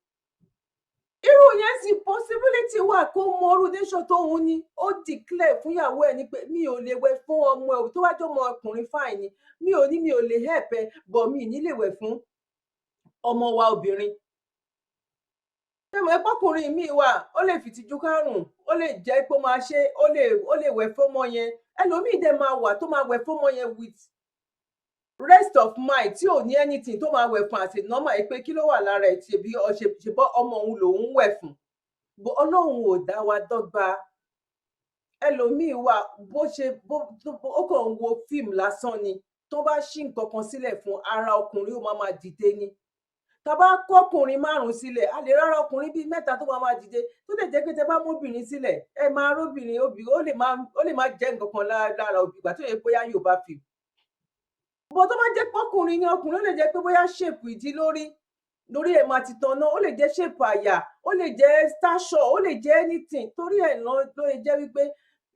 Irú yẹn sì, possibility wà kó mọ irú nation tóun ní. Ó declare fúnyàwó ẹ̀ ní pé mi ò lè wẹ̀ fún ọmọ ẹ̀. Tó bá jẹ́ ọmọ ọkùnrin, fine ni, mi ò ní mi ò lè help ẹ, but mi ì ní lè wẹ̀ fún ọmọ wa obìnrin. Ṣé mo pọkùnrin mi wà, ó lè fìtìjú kárùn, ó lè jẹ́ pé ó máa ṣe, ó lè wẹ̀ fọ́mọ yẹn. Ẹlòmíì dẹ̀ máa wà tó máa wẹ̀ fọ́mọ yẹn with rest of mind, tí ò ní anything, tó máa wẹ̀ fún àti normal pé kí ló wà lára ẹ̀, tí ṣebí ṣebọ́ ọmọ òun lòún wẹ̀ fún. Bó Ọlọ́run ò dá wa dọ́gba. Ẹlòmíì wà, bó ṣe bó ó kàn ń wo fíìmù lásán ni, tó bá ṣí nǹkan kan sílẹ̀ fún ara ọkùnrin, ó máa máa dìde ni. Tá bá kọkùnrin márùn sílẹ̀, a lè rárá ọkùnrin bíi mẹ́ta tó máa máa dìde, tó lè jẹ́ pé tẹ bá móbìnrin sílẹ̀, ẹ máa róbìnrin, ó lè má jẹ́ nǹkan kan lára òbí ìgbà tó yẹ bóyá yóò bá fi bó. Tó bá jẹ́ pọ́kùnrin ni, ọkùnrin, ó lè jẹ́ pé bóyá shape ìdí lórí lórí ẹ̀ máa ti tanná, ó lè jẹ́ shape àyà, ó lè jẹ́ stature, ó lè jẹ́ anything. Torí ẹ̀ ló lè jẹ́ wípé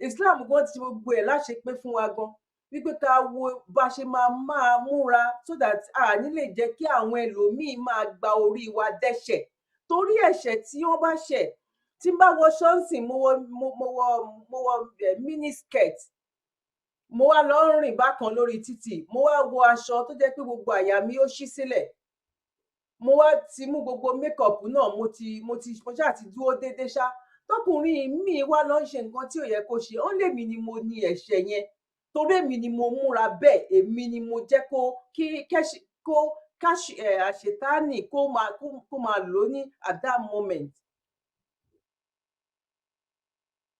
Islam gan ti gbogbo ẹ̀ láṣẹ pé fún wa gan wípé ká wo bá ṣe máa máa múra, so that a ní lè jẹ́ kí àwọn ẹlòmíín máa gba orí wa dẹ́ṣẹ̀, torí ẹ̀ṣẹ̀ tí wọ́n bá ṣẹ̀. Tí n bá wọ ṣọ́ọ̀ṣì, mo wọ mini skirt, mo wá lọ ń rìn bákan lórí títì, mo wá wọ aṣọ tó jẹ́ pé gbogbo àyà mi ó ṣí sílẹ̀, mo wá ti mú gbogbo makeup náà, mo ti mo ṣáà ti dúró déédéé ṣá, tọkùnrin mi wá lọ ń ṣe nǹkan tí ò yẹ kó ṣe, ó lèmi ni mo ní ẹ̀ṣẹ̀ yẹn, torí èmi ni mo múra bẹ́ẹ̀, èmi ni mo jẹ́ kó kí kẹ́ṣì kó káṣí ẹ̀ àṣetánì kó máa lò ó ní at that moment.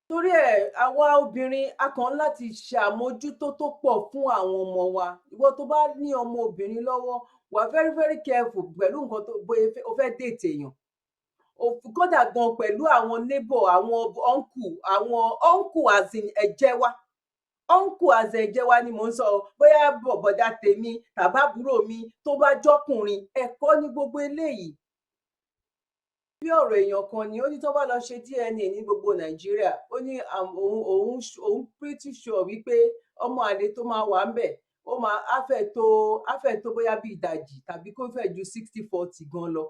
Torí ẹ̀, àwa obìnrin, a kàn ń láti ṣe àmójútó tó pọ̀ fún àwọn ọmọ wa. Ìwọ tó bá ní ọmọ obìnrin lọ́wọ́, wà very very careful pẹ̀lú nǹkan tó bóyá o fẹ́ date èèyàn, kódà gan pẹ̀lú àwọn neighbor, àwọn uncle, àwọn uncle as in ẹ̀jẹ̀ wa, uncle as in ẹ̀jẹ̀ wa ni mò ń sọ, bóyá bọ̀dá tèmi tàbábúrò mi tó bá jọ́kùnrin. Ẹ̀kọ́ ní gbogbo eléyìí. Bí ọ̀rọ̀ èèyàn kan ni, ó ní tó bá lọ ṣe DNA ní gbogbo Nàìjíríà, ó ní òun pretty sure wípé ọmọ àlè tó máa wà ń bẹ̀, ó máa á fẹ́ tó bóyá bí ìdajì tàbí kó fẹ́ ju 60-40 gan lọ.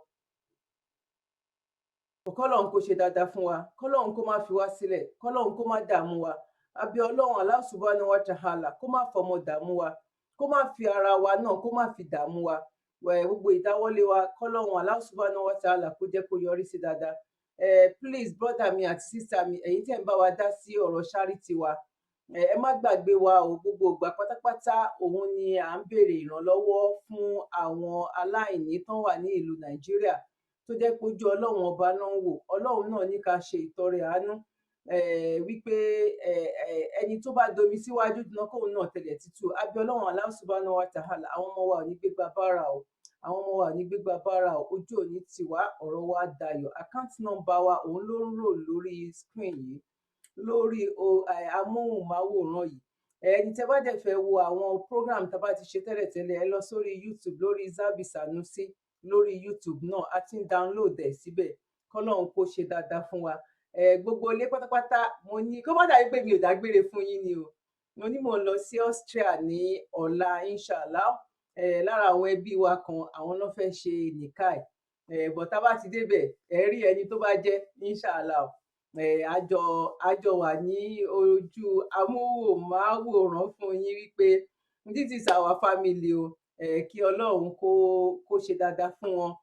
Kọ́lọ́run kó ṣe dáadáa fún wa, kọ́lọ́run kó má fi wá sílẹ̀, kọ́lọ́run kó má dààmú wa. Àbí Ọlọ́run Allah subhanahu wa ta'ala kó má fọmọ dààmú wa, kó má fi ara wa náà, kó má fi dààmú wa. Gbogbo ìdáwọ́lé wa, kọ́lọ́run Allah subhanahu wa ta'ala kó jẹ́ kó yọrí sí dáadáa. Please, brother mi àti sister mi, ẹ̀yin tẹ́ ń bá wa dá sí ọ̀rọ̀ charity wa, ẹ má gbàgbé wa o. Gbogbo ìgbà pátápátá òun ni à ń béèrè ìrànlọ́wọ́ fún àwọn aláìní tán wà ní ìlú Nàìjíríà, tó jẹ́ pé ojú Ọlọ́run ọba náà ń wò. Ọlọ́run náà ní ká ṣe ìtọrẹ àánú, wípé ẹni tó bá domi síwájú náà, kóun náà tẹlẹ̀ tútù. Abẹ́ Ọlọ́run Allah subhanahu wa ta'ala, àwọn ọmọ wa ò ní gbégbá bára o, àwọn ọmọ wa ò ní gbégbá bára o. Ojú ò ní tiwa, ọ̀rọ̀ wa dayọ̀. Account number wa òun ló ń rò lórí screen yìí, lórí amóhùnmáwòrán yìí. Ẹni tẹ́ bá dẹ̀ fẹ́ wo àwọn program tá a bá ti ṣe tẹ́lẹ̀tẹ́lẹ̀, ẹ lọ sórí YouTube, lórí Zabi Sanusi lórí YouTube náà, a ti ń download ẹ̀ síbẹ̀. Kọ́lọ́run kó ṣe dáadáa fún wa. Gbogbo ilé pátápátá, mo ní kó má dàbí pé mi ò dágbére fún yín ni o. Mo ní mò ń lọ sí Austria ní ọ̀la, inshallah. Lára àwọn ẹbí wa kan, àwọn náà fẹ́ ṣe nìkáì bọ̀. Tá a bá ti débẹ̀, ẹ rí ẹni tó bá jẹ́, inshallah. Àjọ wà ní ojú amóhùnmáwòrán fún yín wípé this is our family o. Kí Ọlọ́run kó ṣe dáadáa fún wọn.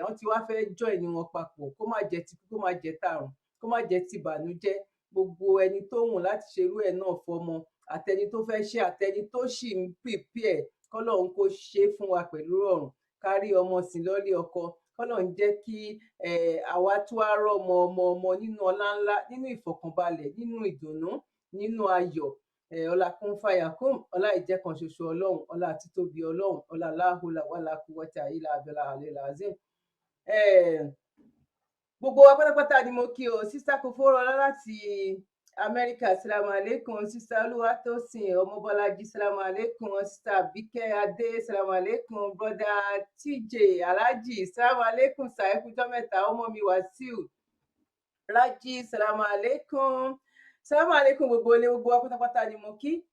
Wọ́n ti wá fẹ́ join wọn papọ̀, kó má jẹ́ ti kó má jẹ́ tààrùn, kó má jẹ́ tìbànújẹ́. Gbogbo ẹni tó wùn láti ṣerú ẹ̀ náà fọmọ, àtẹni tó fẹ́ ṣe, àtẹni tó sì ń prepare, kọ́lọ́run kó ṣe é fún wa pẹ̀lú rọrùn, kárí ọmọ sìn lọ́lé ọkọ. Kọ́lọ́run jẹ́ kí àwa tó wá rọ́mọ ọmọ ọmọ nínú ọlá ńlá, nínú ìfọ̀kànbalẹ̀, nínú ìdùnnú, nínú ayọ̀. Ọlá kún fàyà kún, ọlá ìjẹ́kan ṣoṣo Ọlọ́run, ọlá títóbi Ọlọ́run, ọlá láhùlà wàlá quwwata illa billah alil azim. Gbogbo wa pátápátá ni mo kí o. Sister Koforo láti Amẹ́ríkà, salamu aleykum. Sister Olúwatósìn Ọmọbọ́lájí, salamu aleykum. Sister Àbíkẹ́ Adé, salamu aleykum. Brother TJ Alhaji, salamu aleykum sir, ẹ kújọ́ mẹ́ta. Ọmọ mi Wàsíù Rájí, salamu aleykum, salamu aleykum. Gbogbo ilé, gbogbo wa pátápátá ni mo kí.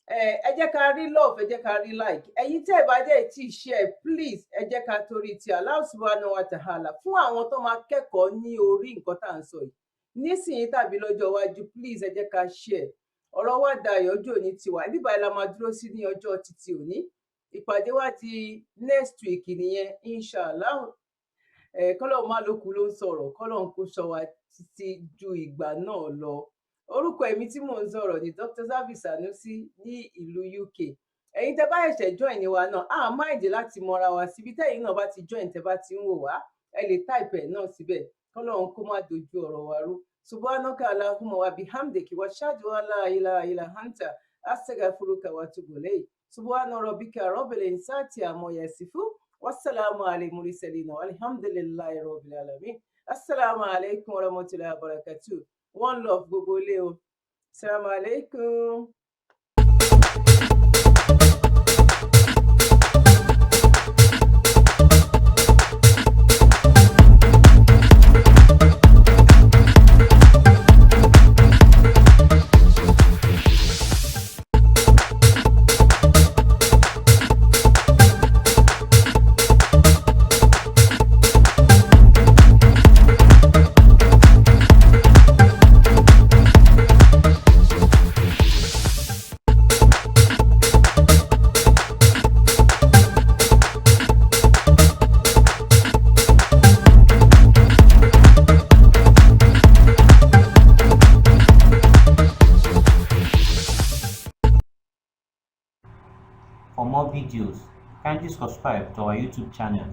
Ẹ jẹ́ ká rí love, ẹ jẹ́ ká rí like. Ẹ̀yin tẹ́ ẹ bá dẹ̀ tí ì share, please, ẹ jẹ́ ká torí ti Allah subhanahu wa ta'ala fún àwọn tó máa kẹ́kọ̀ọ́ ní orí nǹkan tá à ń sọ yìí nísìnyí tàbí lọ́jọ́ iwájú. Please, ẹ jẹ́ ká share. Ọ̀rọ̀ wa dayọ̀ ọjọ́ òní tiwa. Ibi báyìí la máa dúró sí ní ọjọ́ títí òní. Ìpàdé wa di next week nìyẹn, inshallah. Ẹ kọ́lọ́run má ló kú ló ń sọ̀rọ̀, kọ́lọ́run kó sọ wa títí ju ìgbà náà lọ. Orúkọ èmi tí mò ń sọ̀rọ̀ ni Dr. Zabby Sanusi ní ìlú UK. Ẹ̀yin tẹ́ bá ṣẹ̀ṣẹ̀ join wa náà, a mind láti mọra wa síbi. Tẹ́yin náà bá ti join, tẹ́ bá ti ń wò wá, ẹ lè type ẹ̀ náà síbẹ̀. Kọ́lọ́run kó má dojú ọ̀rọ̀ wa rú. Subhanaka allahumma wa bihamdiki wa ashhadu an la ilaha illa anta astaghfiruka wa atubu ilayk. Subhana rabbika rabbil izzati amma yasifun, wassalamu alal mursalin, walhamdulillahi rabbil alamin. Assalamu alaikum warahmatullahi wabarakatuh. One love, gbogbo ilé o. Assalamu alaikum. For more videos, kindly subscribe to our YouTube channel.